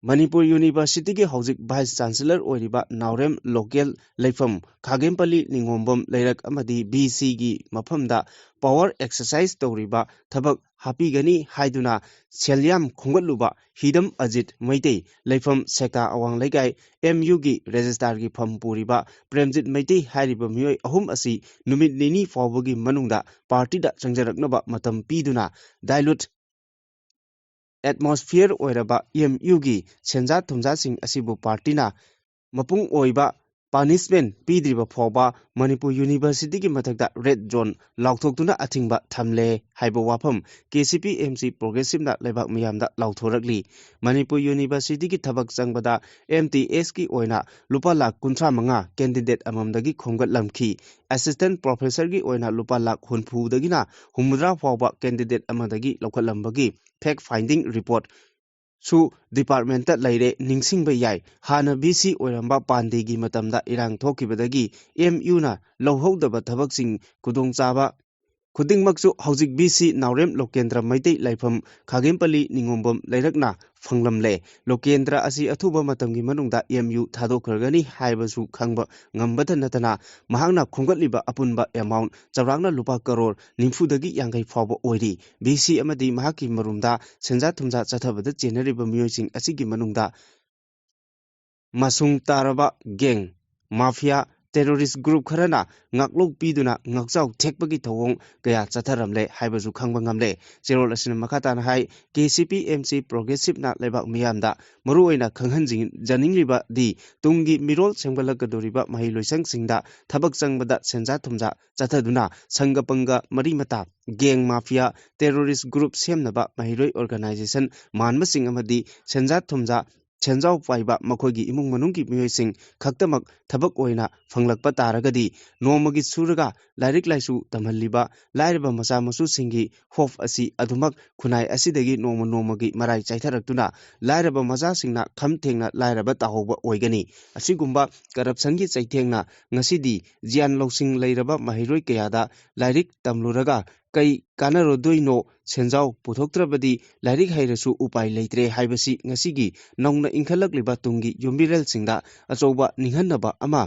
ꯃꯅꯤꯄꯨꯔ ꯌꯨꯅꯤꯚꯔꯁꯤꯇꯤꯒꯤ ꯍꯧꯖꯤꯛ ꯚꯥꯏꯁ ꯆꯥꯟꯁꯦꯂꯔ ꯑꯣꯏꯔꯤꯕ ꯅꯥꯎꯔꯦꯝ ꯂꯣꯀꯦꯜ ꯂꯩꯐꯝ ꯈꯥꯒꯦꯝꯄꯜꯂꯤ ꯅꯤꯉꯣꯝꯕꯝ ꯂꯩꯔꯛ ꯑꯃꯗꯤ ꯚꯤ ꯁꯤꯒꯤ ꯃꯐꯝꯗ ꯄꯋꯥꯔ ꯑꯦꯛꯁꯔꯁꯥꯏꯁ ꯇꯧꯔꯤꯕ ꯊꯕꯛ ꯍꯥꯞꯄꯤꯒꯅꯤ ꯍꯥꯏꯗꯨꯅ ꯁꯦꯜꯌꯥꯝ ꯈꯣꯝꯒꯠꯂꯨꯕ ꯍꯤꯗꯝ ꯑꯖꯤꯠ ꯃꯩꯇꯩ, ꯂꯩꯐꯝ ꯁꯦꯀꯥ ꯑꯋꯥꯡ ꯂꯩꯀꯥꯏ, ꯑꯦꯝ ꯌꯨꯒꯤ ꯔꯦꯖꯤꯁꯇ꯭ꯔꯥꯔꯒꯤ ꯐꯝ ꯄꯨꯔꯤꯕ ꯄ꯭ꯔꯦꯝꯖꯤꯠ ꯃꯩꯇꯩ ꯍꯥꯏꯔꯤꯕ ꯃꯤꯑꯣꯏ ꯑꯍꯨꯝ ꯑꯁꯤ ꯅꯨꯃꯤꯠ ꯅꯤꯅꯤ ꯐꯥꯎꯕꯒꯤ ꯃꯅꯨꯡꯗ ꯄꯥꯔꯇꯤꯗ ꯆꯪꯖꯔꯛꯅꯕ ꯃꯇꯝ ꯄꯤꯗꯨꯅ ꯗꯥꯏꯂꯨꯠ ꯑꯦꯠꯃꯣꯁꯐꯤꯌꯔ ꯑꯣꯏꯔꯕ ꯑꯦꯝ ꯌꯨꯒꯤ ꯁꯦꯟꯖꯥ ꯊꯨꯝꯖꯥꯁꯤꯡ ꯑꯁꯤꯕꯨ ꯄꯥꯔꯇꯤꯅ ꯃꯄꯨꯡ ꯑꯣꯏꯕ ꯄꯥꯅꯤꯁꯃꯦꯟ ꯄꯤꯗ꯭ꯔꯤꯕ ꯐꯥꯎꯕ ꯃꯅꯤꯄꯨꯔ ꯌꯨꯅꯤꯚꯔꯁꯤꯇꯤꯒꯤ ꯃꯊꯛꯇ ꯔꯦꯗ ꯖꯣꯟ ꯂꯥꯎꯊꯣꯛꯇꯨꯅ ꯑꯊꯤꯡꯕ ꯊꯝꯂꯦ ꯍꯥꯏꯕ ꯋꯥꯐꯝ ꯀꯦ ꯁꯤ ꯄꯤ ꯑꯦꯝ ꯁꯤ ꯄ꯭ꯔꯣꯒ꯭ꯔꯦꯁꯤꯞꯅ ꯂꯩꯕꯥꯛ ꯃꯤꯌꯥꯝꯗ ꯂꯥꯎꯊꯣꯔꯛꯂꯤ꯫ ꯃꯅꯤꯄꯨꯔ ꯌꯨꯅꯤꯚꯔꯁꯤꯇꯤꯒꯤ ꯊꯕꯛ ꯆꯪꯕꯗ ꯑꯦꯝ ꯇꯤ ꯑꯦꯁꯀꯤ ꯑꯣꯏꯅ ꯂꯨꯄꯥ ꯂꯥꯈ ꯀꯨꯟꯊ꯭ꯔꯥ ꯃꯉꯥ ꯀꯦꯟꯗꯤꯗꯦꯠ ꯑꯃꯃꯝꯗꯒꯤ ꯈꯣꯝꯒꯠꯂꯝꯈꯤ꯫ ꯑꯦꯁꯤꯁꯇꯦꯟꯠ ꯄ꯭ꯔꯣꯐꯦꯁꯔꯒꯤ ꯑꯣꯏꯅ ꯂꯨꯄꯥ ꯂꯥꯈ ꯍꯨꯝꯐꯨꯗꯒꯤꯅ ꯍꯨꯝꯐꯨꯇꯔꯥ ꯐꯥꯎꯕ ꯀꯦꯟꯗꯤꯗꯦꯠ ꯑꯃꯗꯒꯤ ꯂꯧꯈꯠꯂꯝꯕꯒꯤ ꯐꯦꯛ ꯐꯥꯏꯟꯗꯤꯡ ꯔꯤꯄꯣꯔꯠ ꯁꯨ ꯗꯤꯄꯥꯔꯠꯃꯦꯟꯠꯇ ꯂꯩꯔꯦ꯫ ꯅꯤꯡꯁꯤꯡꯕ ꯌꯥꯏ, ꯍꯥꯟꯅ ꯚꯤ ꯁꯤ ꯑꯣꯏꯔꯝꯕ ꯄꯥꯟꯗꯦꯒꯤ ꯃꯇꯝꯗ ꯏꯔꯥꯡ ꯊꯣꯛꯈꯤꯕꯗꯒꯤ ꯑꯦꯝ ꯌꯨꯅ ꯂꯧꯍꯧꯗꯕ ꯊꯕꯛꯁꯤꯡ ꯈꯨꯗꯣꯡꯆꯥꯕ ꯈꯨꯗꯤꯡꯃꯛꯁꯨ ꯍꯧꯖꯤꯛ ꯚꯤ ꯁꯤ ꯅꯥꯎꯔꯦꯝ ꯂꯣꯀꯦꯟꯗ꯭ꯔ ꯃꯩꯇꯩ ꯂꯩꯐꯝ ꯈꯥꯒꯦꯝꯄꯜꯂꯤ ꯅꯤꯉꯣꯝꯕꯝ ꯂꯩꯔꯛꯅ ꯐꯪꯂꯝꯂꯦ꯫ ꯂꯣꯀꯦꯟꯗ꯭ꯔ ꯑꯁꯤ ꯑꯊꯨꯕ ꯃꯇꯝꯒꯤ ꯃꯅꯨꯡꯗ ꯑꯦꯝ ꯌꯨ ꯊꯥꯗꯣꯛꯈ꯭ꯔꯒꯅꯤ ꯍꯥꯏꯕꯁꯨ ꯈꯪꯕ ꯉꯝꯕꯇ ꯅꯠꯇꯅ, ꯃꯍꯥꯛꯅ ꯈꯣꯝꯒꯠꯂꯤꯕ ꯑꯄꯨꯟꯕ ꯑꯦꯃꯥꯎꯟꯠ ꯆꯥꯎꯔꯥꯛꯅ ꯂꯨꯄꯥ ꯀꯔꯣꯔ ꯅꯤꯐꯨꯗꯒꯤ ꯌꯥꯡꯈꯩ ꯐꯥꯎꯕ ꯑꯣꯏꯔꯤ꯫ ꯚꯤ ꯁꯤ ꯑꯃꯗꯤ ꯃꯍꯥꯛꯀꯤ ꯃꯔꯨꯝꯗ ꯁꯦꯟꯖꯥ ꯊꯨꯝꯖꯥ ꯆꯠꯊꯕꯗ ꯆꯦꯟꯅꯔꯤꯕ ꯃꯤꯑꯣꯏꯁꯤꯡ ꯑꯁꯤꯒꯤ ꯃꯅꯨꯡꯗ ꯃꯁꯨꯡ ꯇꯥꯔꯕ ꯒꯦꯡ, ꯃꯥꯐꯤꯌꯥ, terrorist group ꯈꯔꯅ ꯉꯥꯛꯂꯧ ꯄꯤꯗꯨꯅ ꯉꯥꯛꯆꯥꯎ ꯊꯦꯛꯄꯒꯤ ꯊꯧꯑꯣꯡ ꯀꯌꯥ ꯆꯠꯊꯔꯝꯂꯦ ꯍꯥꯏꯕꯁꯨ ꯈꯪꯕ ꯉꯝꯂꯦ꯫ ꯆꯦꯔꯣꯜ ꯑꯁꯤꯅ ꯃꯈꯥ ꯇꯥꯅ ꯍꯥꯏ, ꯀꯦ C P M C Progressive ꯅ ꯂꯩꯕꯥꯛ ꯃꯤꯌꯥꯝꯗ ꯃꯔꯨꯑꯣꯏꯅ ꯈꯪꯍꯟꯖꯅꯤꯡꯂꯤꯕꯗꯤ ꯇꯨꯡꯒꯤ ꯃꯤꯔꯣꯜ ꯁꯦꯝꯒꯠꯂꯛꯀꯗꯧꯔꯤꯕ ꯃꯍꯩꯂꯣꯏꯁꯪꯁꯤꯡꯗ ꯊꯕꯛ ꯆꯪꯕꯗ ꯁꯦꯟꯖꯥ ꯊꯨꯝꯖꯥ ꯆꯠꯊꯗꯨꯅ ꯁꯪꯒ ꯄꯪꯒ ꯃꯔꯤ ꯃꯇꯥ, gang mafia, terrorist group ꯁꯦꯝꯅꯕ ꯃꯍꯩꯔꯣꯏ organization ꯃꯥꯟꯕꯁꯤꯡ ꯑꯃꯗꯤ ꯁꯦꯟꯖꯥ ꯊꯨꯝꯖꯥ ꯁꯦꯟꯖꯥꯎ ꯄꯥꯏꯕ ꯃꯈꯣꯏꯒꯤ ꯏꯃꯨꯡ ꯃꯅꯨꯡꯒꯤ ꯃꯤꯑꯣꯏꯁꯤꯡ ꯈꯛꯇꯃꯛ ꯊꯕꯛ ꯑꯣꯏꯅ ꯐꯪꯂꯛꯄ ꯇꯥꯔꯒꯗꯤ ꯅꯣꯡꯃꯒꯤ ꯁꯨꯔꯒ ꯂꯥꯏꯔꯤꯛ ꯂꯥꯏꯁꯨ ꯇꯝꯍꯜꯂꯤꯕ ꯂꯥꯏꯔꯕ ꯃꯆꯥ ꯃꯁꯨꯁꯤꯡꯒꯤ hope ꯑꯁꯤ ꯑꯗꯨꯃꯛ ꯈꯨꯟꯅꯥꯏ ꯑꯁꯤꯗꯒꯤ ꯅꯣꯡꯃ ꯅꯣꯡꯃꯒꯤ ꯃꯔꯥꯏ ꯆꯥꯏꯊꯔꯛꯇꯨꯅ ꯂꯥꯏꯔꯕ ꯃꯆꯥꯁꯤꯡꯅ ꯈꯝ ꯊꯦꯡꯅ ꯂꯥꯏꯔꯕ ꯇꯥꯍꯧꯕ ꯑꯣꯏꯒꯅꯤ꯫ ꯑꯁꯤꯒꯨꯝꯕ corruption ꯒꯤ ꯆꯩꯊꯦꯡꯅ ꯉꯁꯤꯗꯤ ꯒ꯭ꯌꯥꯟ ꯂꯧꯁꯤꯡ ꯂꯩꯔꯕ ꯃꯍꯩꯔꯣꯏ ꯀꯌꯥꯗ ꯂꯥꯏꯔꯤꯛ ꯇꯝꯂꯨꯔꯒ ꯀꯩ ꯀꯥꯟꯅꯔꯨꯗꯣꯏꯅꯣ? ꯁꯦꯟꯖꯥꯎ ꯄꯨꯊꯣꯛꯇ꯭ꯔꯕꯗꯤ ꯂꯥꯏꯔꯤꯛ ꯍꯩꯔꯁꯨ ꯎꯄꯥꯏ ꯂꯩꯇ꯭ꯔꯦ ꯍꯥꯏꯕꯁꯤ ꯉꯁꯤꯒꯤ ꯅꯧꯅ ꯏꯟꯈꯠꯂꯛꯂꯤꯕ ꯇꯨꯡꯒꯤ ꯌꯨꯝꯕꯤꯔꯦꯜꯁꯤꯡꯗ ꯑꯆꯧꯕ ꯅꯤꯡꯍꯟꯅꯕ ꯑꯃ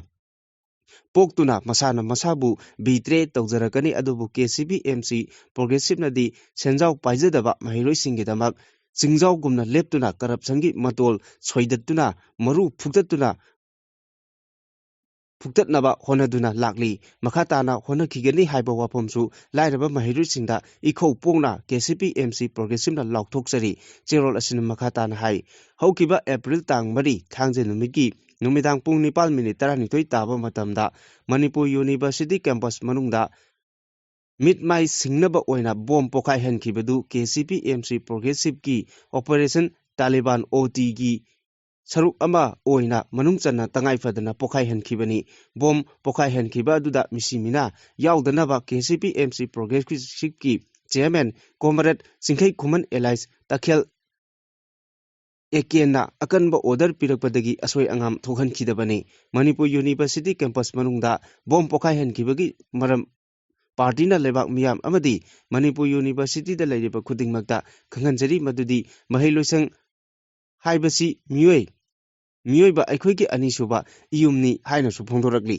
ꯄꯣꯛꯇꯨꯅ ꯃꯁꯥꯅ ꯃꯁꯥꯕꯨ betray ꯇꯧꯖꯔꯛꯀꯅꯤ꯫ ꯑꯗꯨꯕꯨ ꯀꯦ C P M C Progressive ꯅꯗꯤ ꯁꯦꯟꯖꯥꯎ ꯄꯥꯏꯖꯗꯕ ꯃꯍꯩꯔꯣꯏꯁꯤꯡꯒꯤꯗꯃꯛ ꯆꯤꯡꯖꯥꯎꯒꯨꯝꯅ ꯂꯦꯞꯇꯨꯅ corruption ꯒꯤ ꯃꯇꯣꯜ ꯁꯣꯏꯗꯠꯇꯨꯅ ꯃꯔꯨ ꯐꯨꯛꯇꯠꯇꯨꯅ ꯐꯨꯛꯇꯠꯅꯕ ꯍꯣꯠꯅꯗꯨꯅ ꯂꯥꯛꯂꯤ꯫ ꯃꯈꯥ ꯇꯥꯅ ꯍꯣꯠꯅꯈꯤꯒꯅꯤ ꯍꯥꯏꯕ ꯋꯥꯐꯝꯁꯨ ꯂꯥꯏꯔꯕ ꯃꯍꯩꯔꯣꯏꯁꯤꯡꯗ ꯏꯈꯧ ꯄꯣꯡꯅ ꯀꯦ C P M C Progressive ꯅ ꯂꯥꯎꯊꯣꯛꯆꯔꯤ꯫ ꯆꯦꯔꯣꯜ ꯑꯁꯤꯅ ꯃꯈꯥ ꯇꯥꯅ ꯍꯥꯏ, ꯍꯧꯈꯤꯕ April ꯇꯥꯡ ꯃꯔꯤ ꯊꯥꯡꯖ ꯅꯨꯃꯤꯠꯀꯤ ꯅꯨꯃꯤꯗꯥꯡ ꯄꯨꯡ ꯅꯤꯄꯥꯟ ꯃꯤꯅꯤꯠ ꯇꯔꯥꯅꯤꯊꯣꯏ ꯇꯥꯕ ꯃꯇꯝꯗ ꯃꯅꯤꯄꯨꯔ University campus ꯃꯅꯨꯡꯗ ꯃꯤꯠ ꯃꯥꯏ ꯁꯤꯡꯅꯕ ꯑꯣꯏꯅ ꯕꯣꯝ ꯄꯣꯈꯥꯏꯍꯟꯈꯤꯕꯗꯨ K C P M C Progressive ꯀꯤ Operation Taliban O T ꯒꯤ ꯁꯔꯨꯛ ꯑꯃ ꯑꯣꯏꯅ ꯃꯅꯨꯡ ꯆꯟꯅ ꯇꯉꯥꯏ ꯐꯗꯅ ꯄꯣꯈꯥꯏꯍꯟꯈꯤꯕꯅꯤ꯫ ꯕꯣꯝ ꯄꯣꯈꯥꯏꯍꯟꯈꯤꯕ ꯑꯗꯨꯗ ꯃꯤꯁꯤ ꯃꯤꯅꯥ ꯌꯥꯎꯗꯅꯕ K C P M C Progressive ꯀꯤ chairman Comrade Chingkhei Khuman alias Takhel ꯑꯦꯀꯦꯟꯅ ꯑꯀꯟꯕ order ꯄꯤꯔꯛꯄꯗꯒꯤ ꯑꯁꯣꯏ ꯑꯉꯥꯝ ꯊꯣꯛꯍꯟꯈꯤꯗꯕꯅꯤ꯫ ꯃꯅꯤꯄꯨꯔ University campus ꯃꯅꯨꯡꯗ ꯕꯣꯝ ꯄꯣꯈꯥꯏꯍꯟꯈꯤꯕꯒꯤ ꯃꯔꯝ party ꯅ ꯂꯩꯕꯥꯛ ꯃꯤꯌꯥꯝ ꯑꯃꯗꯤ ꯃꯅꯤꯄꯨꯔ University ꯗ ꯂꯩꯔꯤꯕ ꯈꯨꯗꯤꯡꯃꯛꯇ ꯈꯪꯍꯟꯖꯔꯤ, ꯃꯗꯨꯗꯤ ꯃꯍꯩ ꯂꯣꯏꯁꯪ ꯍꯥꯏꯕꯁꯤ ꯃꯤꯑꯣꯏ, ꯃꯤꯑꯣꯏꯕ ꯑꯩꯈꯣꯏꯒꯤ ꯑꯅꯤꯁꯨꯕ ꯏꯌꯨꯝꯅꯤ ꯍꯥꯏꯅꯁꯨ ꯐꯣꯡꯗꯣꯔꯛꯂꯤ꯫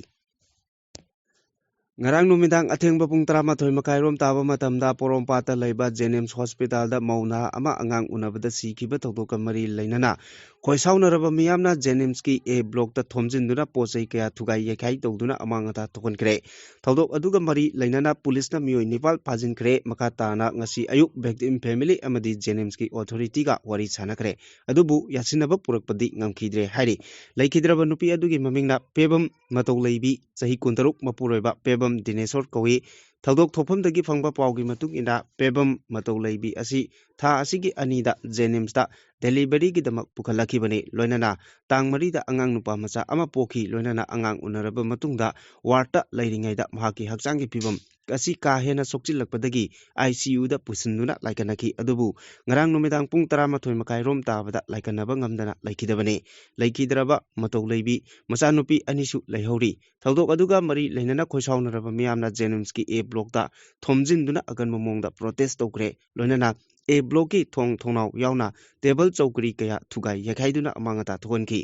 ꯉꯔꯥꯡ ꯅꯨꯃꯤꯗꯥꯡ ꯑꯊꯦꯡꯕ ꯄꯨꯡ ꯇꯔꯥꯃꯥꯊꯣꯏ ꯃꯈꯥꯏꯔꯣꯝ ꯇꯥꯕ ꯃꯇꯝꯗ ꯄꯣꯔꯣꯝꯄꯥꯠꯇ ꯂꯩꯕ ꯖꯦꯅꯤꯝꯁ ꯍꯣꯁꯄꯤꯇꯥꯜꯗ ꯃꯧ ꯅꯍꯥ ꯑꯃ ꯑꯉꯥꯡ ꯎꯅꯕꯗ ꯁꯤꯈꯤꯕ ꯊꯧꯗꯣꯛꯀ ꯃꯔꯤ ꯂꯩꯅꯅ ꯈꯣꯏꯁꯥꯎꯅꯔꯕ ꯃꯤꯌꯥꯝꯅ ꯖꯦꯅꯤꯝꯁꯀꯤ ꯑꯦ ꯕ꯭ꯂꯣꯛꯇ ꯊꯣꯝꯖꯤꯟꯗꯨꯅ ꯄꯣꯠ ꯆꯩ ꯀꯌꯥ ꯊꯨꯒꯥꯏ ꯌꯩꯈꯥꯏ ꯇꯧꯗꯨꯅ ꯑꯃꯥꯡ ꯑꯇꯥ ꯊꯣꯛꯍꯟꯈ꯭ꯔꯦ꯫ ꯊꯧꯗꯣꯛ ꯑꯗꯨꯒ ꯃꯔꯤ ꯂꯩꯅꯅ ꯄꯨꯂꯤꯁꯅ ꯃꯤꯑꯣꯏ ꯅꯤꯄꯥꯜ ꯐꯥꯖꯤꯟꯈ꯭ꯔꯦ꯫ ꯃꯈꯥ ꯇꯥꯅ ꯉꯁꯤ ꯑꯌꯨꯛ victim family ꯑꯃꯗꯤ ꯖꯦꯅꯤꯝꯁꯀꯤ ꯑꯣꯊꯣꯔꯤꯇꯤꯒ ꯋꯥꯔꯤ ꯁꯥꯟꯅꯈ꯭ꯔꯦ꯫ ꯑꯗꯨꯕꯨ ꯌꯥꯁꯤꯟꯅꯕ ꯄꯨꯔꯛꯄꯗꯤ ꯉꯝꯈꯤꯗ꯭ꯔꯦ ꯍꯥꯏꯔꯤ꯫ ꯂꯩꯈꯤꯗ꯭ꯔꯕ ꯅꯨꯄꯤ ꯑꯗꯨꯒꯤ ꯃꯃꯤꯡꯅ ꯄꯦꯕꯝ ꯃꯇꯧ ꯂꯩꯕꯤ, ꯆꯍꯤ ꯀꯨꯟꯇꯔꯨꯛ, ꯃꯄꯨꯔꯣꯏꯕ ꯄꯦꯕꯝ ꯗꯤꯅꯦꯁꯣꯔ ꯀꯧꯏ꯫ ꯊꯧꯗꯣꯛ ꯊꯣꯛꯐꯝꯗꯒꯤ ꯐꯪꯕ ꯄꯥꯎꯒꯤ ꯃꯇꯨꯡ ꯏꯟꯅ, ꯄꯦꯕꯝ ꯃꯇꯧ ꯂꯩꯕꯤ ꯑꯁꯤ ꯊꯥ ꯑꯁꯤꯒꯤ ꯑꯅꯤꯗ ꯖꯦꯅꯤꯝꯁꯇ ꯗꯦꯂꯤꯚꯔꯤꯒꯤꯗꯃꯛ ꯄꯨꯈꯠꯂꯛꯈꯤꯕꯅꯤ꯫ ꯂꯣꯏꯅꯅ ꯇꯥꯡ ꯃꯔꯤꯗ ꯑꯉꯥꯡ ꯅꯨꯄꯥ ꯃꯆꯥ ꯑꯃ ꯄꯣꯛꯈꯤ꯫ ꯂꯣꯏꯅꯅ ꯑꯉꯥꯡ ꯎꯅꯔꯕ ꯃꯇꯨꯡꯗ ꯋꯥꯔꯗꯇ ꯂꯩꯔꯤꯉꯩꯗ ꯃꯍꯥꯛꯀꯤ ꯍꯛꯆꯥꯡꯒꯤ ꯐꯤꯕꯝ ꯑꯁꯤ ꯀꯥ ꯍꯦꯟꯅ ꯁꯣꯛꯆꯤꯜꯂꯛꯄꯗꯒꯤ ꯑꯥꯏ ꯁꯤ ꯌꯨꯗ ꯄꯨꯁꯤꯟꯗꯨꯅ ꯂꯥꯏꯀꯠꯅꯈꯤ꯫ ꯑꯗꯨꯕꯨ ꯉꯔꯥꯡ ꯅꯨꯃꯤꯗꯥꯡ ꯄꯨꯡ ꯇꯔꯥꯃꯥꯊꯣꯏ ꯃꯈꯥꯏꯔꯣꯝ ꯇꯥꯕꯗ ꯂꯥꯏꯀꯠꯅꯕ ꯉꯝꯗꯅ ꯂꯩꯈꯤꯗꯕꯅꯤ꯫ ꯂꯩꯈꯤꯗ꯭ꯔꯕ ꯃꯇꯧ ꯂꯩꯕꯤ ꯃꯆꯥꯅꯨꯄꯤ ꯑꯅꯤꯁꯨ ꯂꯩꯍꯧꯔꯤ꯫ ꯊꯧꯗꯣꯛ ꯑꯗꯨꯒ ꯃꯔꯤ ꯂꯩꯅꯅ ꯈꯣꯏꯁꯥꯎꯅꯔꯕ ꯃꯤꯌꯥꯝꯅ ꯖꯦꯅꯤꯝꯁꯀꯤ ꯑꯦ ꯕ꯭ꯂꯣꯛꯇ ꯊꯣꯝꯖꯤꯟꯗꯨꯅ ꯑꯀꯟꯕ ꯃꯑꯣꯡꯗ ꯄ꯭ꯔꯣꯇꯦꯁ ꯇꯧꯈ꯭ꯔꯦ꯫ ꯂꯣꯏꯅꯅ ꯑꯦ ꯕ꯭ꯂꯣꯛꯀꯤ ꯊꯣꯡ ꯊꯣꯡꯅꯥꯎ ꯌꯥꯎꯅ ꯇꯦꯕꯜ ꯆꯧꯀ꯭ꯔꯤ ꯀꯌꯥ ꯊꯨꯒꯥꯏ ꯌꯩꯈꯥꯏꯗꯨꯅ ꯑꯃꯥꯡ ꯑꯇꯥ ꯊꯣꯛꯍꯟꯈꯤ꯫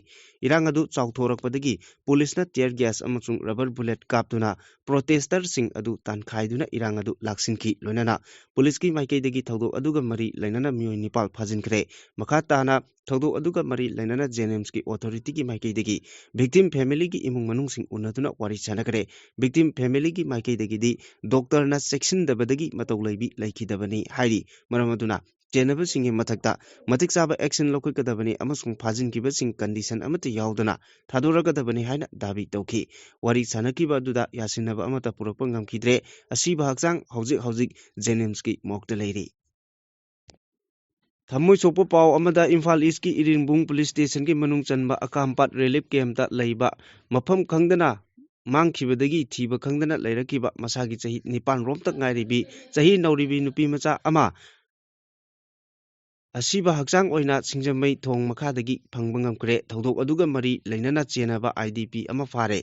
ꯏꯔꯥꯡ ꯑꯗꯨ ꯆꯥꯎꯊꯣꯔꯛꯄꯗꯒꯤ ꯄꯨꯂꯤꯁꯅ tear gas ꯑꯃꯁꯨꯡ rubber bullet ꯀꯥꯞꯇꯨꯅ ꯄ꯭ꯔꯣꯇꯦꯁꯇꯔꯁꯤꯡ ꯑꯗꯨ ꯇꯥꯟꯈꯥꯏꯗꯨꯅ ꯏꯔꯥꯡ ꯑꯗꯨ ꯂꯥꯛꯁꯤꯟꯈꯤ꯫ ꯂꯣꯏꯅꯅ ꯄꯨꯂꯤꯁꯀꯤ ꯃꯥꯏꯀꯩꯗꯒꯤ ꯊꯧꯗꯣꯛ ꯑꯗꯨꯒ ꯃꯔꯤ ꯂꯩꯅꯅ ꯃꯤꯑꯣꯏ ꯅꯤꯄꯥꯜ ꯐꯥꯖꯤꯟꯈ꯭ꯔꯦ꯫ ꯃꯈꯥ ꯇꯥꯅ ꯊꯧꯗꯣꯛ ꯑꯗꯨꯒ ꯃꯔꯤ ꯂꯩꯅꯅ ꯖꯦꯅꯤꯝꯁꯀꯤ ꯑꯣꯊꯣꯔꯤꯇꯤꯒꯤ ꯃꯥꯏꯀꯩꯗꯒꯤ victim familyꯒꯤ ꯏꯃꯨꯡ ꯃꯅꯨꯡꯁꯤꯡ ꯎꯅꯗꯨꯅ ꯋꯥꯔꯤ ꯁꯥꯟꯅꯈ꯭ꯔꯦ꯫ Victim familyꯒꯤ ꯃꯥꯏꯀꯩꯗꯒꯤꯗꯤ ꯗꯣꯛꯇꯔꯅ ꯆꯦꯛꯁꯤꯟꯗꯕꯗꯒꯤ ꯃꯇꯧ ꯂꯩꯕꯤ ꯂꯩꯈꯤꯗꯕꯅꯤ ꯍꯥꯏꯔꯤ꯫ ꯃꯔꯝ ꯑꯗꯨꯅ ꯆꯦꯟꯅꯕꯁꯤꯡꯒꯤ ꯃꯊꯛꯇ ꯃꯇꯤꯛ ꯆꯥꯕ action ꯂꯧꯈꯠꯀꯗꯕꯅꯤ ꯑꯃꯁꯨꯡ ꯐꯥꯖꯤꯟꯈꯤꯕꯁꯤꯡ condition ꯑꯃꯠꯇ ꯌꯥꯎꯗꯅ ꯊꯥꯗꯣꯔꯛꯀꯗꯕꯅꯤ ꯍꯥꯏꯅ ꯗꯥꯕꯤ ꯇꯧꯈꯤ꯫ ꯋꯥꯔꯤ ꯁꯥꯟꯅꯈꯤꯕ ꯑꯗꯨꯗ ꯌꯥꯁꯤꯟꯅꯕ ꯑꯃꯠꯇ ꯄꯨꯔꯛꯄ ꯉꯝꯈꯤꯗ꯭ꯔꯦ꯫ ꯑꯁꯤꯕ ꯍꯛꯆꯥꯡ ꯍꯧꯖꯤꯛ ꯍꯧꯖꯤꯛ ꯖꯦꯅꯤꯝꯁꯀꯤ ꯃꯣꯔꯒꯇ ꯂꯩꯔꯤ꯫ ꯊꯃꯣꯏ ꯁꯣꯛꯄ ꯄꯥꯎ ꯑꯃꯗ, ꯏꯝꯐꯥꯜ ꯏꯁꯀꯤ ꯏꯔꯤꯟꯕꯨꯡ ꯄꯨꯂꯤꯁ ꯁ꯭ꯇꯦꯁꯟꯒꯤ ꯃꯅꯨꯡ ꯆꯟꯕ ꯑꯀꯥꯝꯄꯥꯠ ꯔꯤꯂꯤꯐ ꯀꯦꯝꯞꯇ ꯂꯩꯕ, ꯃꯐꯝ ꯈꯪꯗꯅ ꯃꯥꯡꯈꯤꯕꯗꯒꯤ ꯊꯤꯕ ꯈꯪꯗꯅ ꯂꯩꯔꯛꯈꯤꯕ ꯃꯁꯥꯒꯤ ꯆꯍꯤ ꯅꯤꯄꯥꯟ ꯔꯣꯝꯇ ꯉꯥꯏꯔꯤꯕꯤ ꯆꯍꯤ ꯅꯧꯔꯤꯕꯤ ꯅꯨꯄꯤ ꯃꯆꯥ ꯑꯃ ꯑꯁꯤꯕ ꯍꯛꯆꯥꯡ ꯑꯣꯏꯅ ꯁꯤꯡꯖꯃꯩ ꯊꯣꯡ ꯃꯈꯥꯗꯒꯤ ꯐꯪꯕ ꯉꯝꯈ꯭ꯔꯦ꯫ ꯊꯧꯗꯣꯛ ꯑꯗꯨꯒ ꯃꯔꯤ ꯂꯩꯅꯅ ꯆꯦꯟꯅꯕ ꯑꯥꯏ ꯗꯤ ꯄꯤ ꯑꯃ ꯐꯥꯔꯦ꯫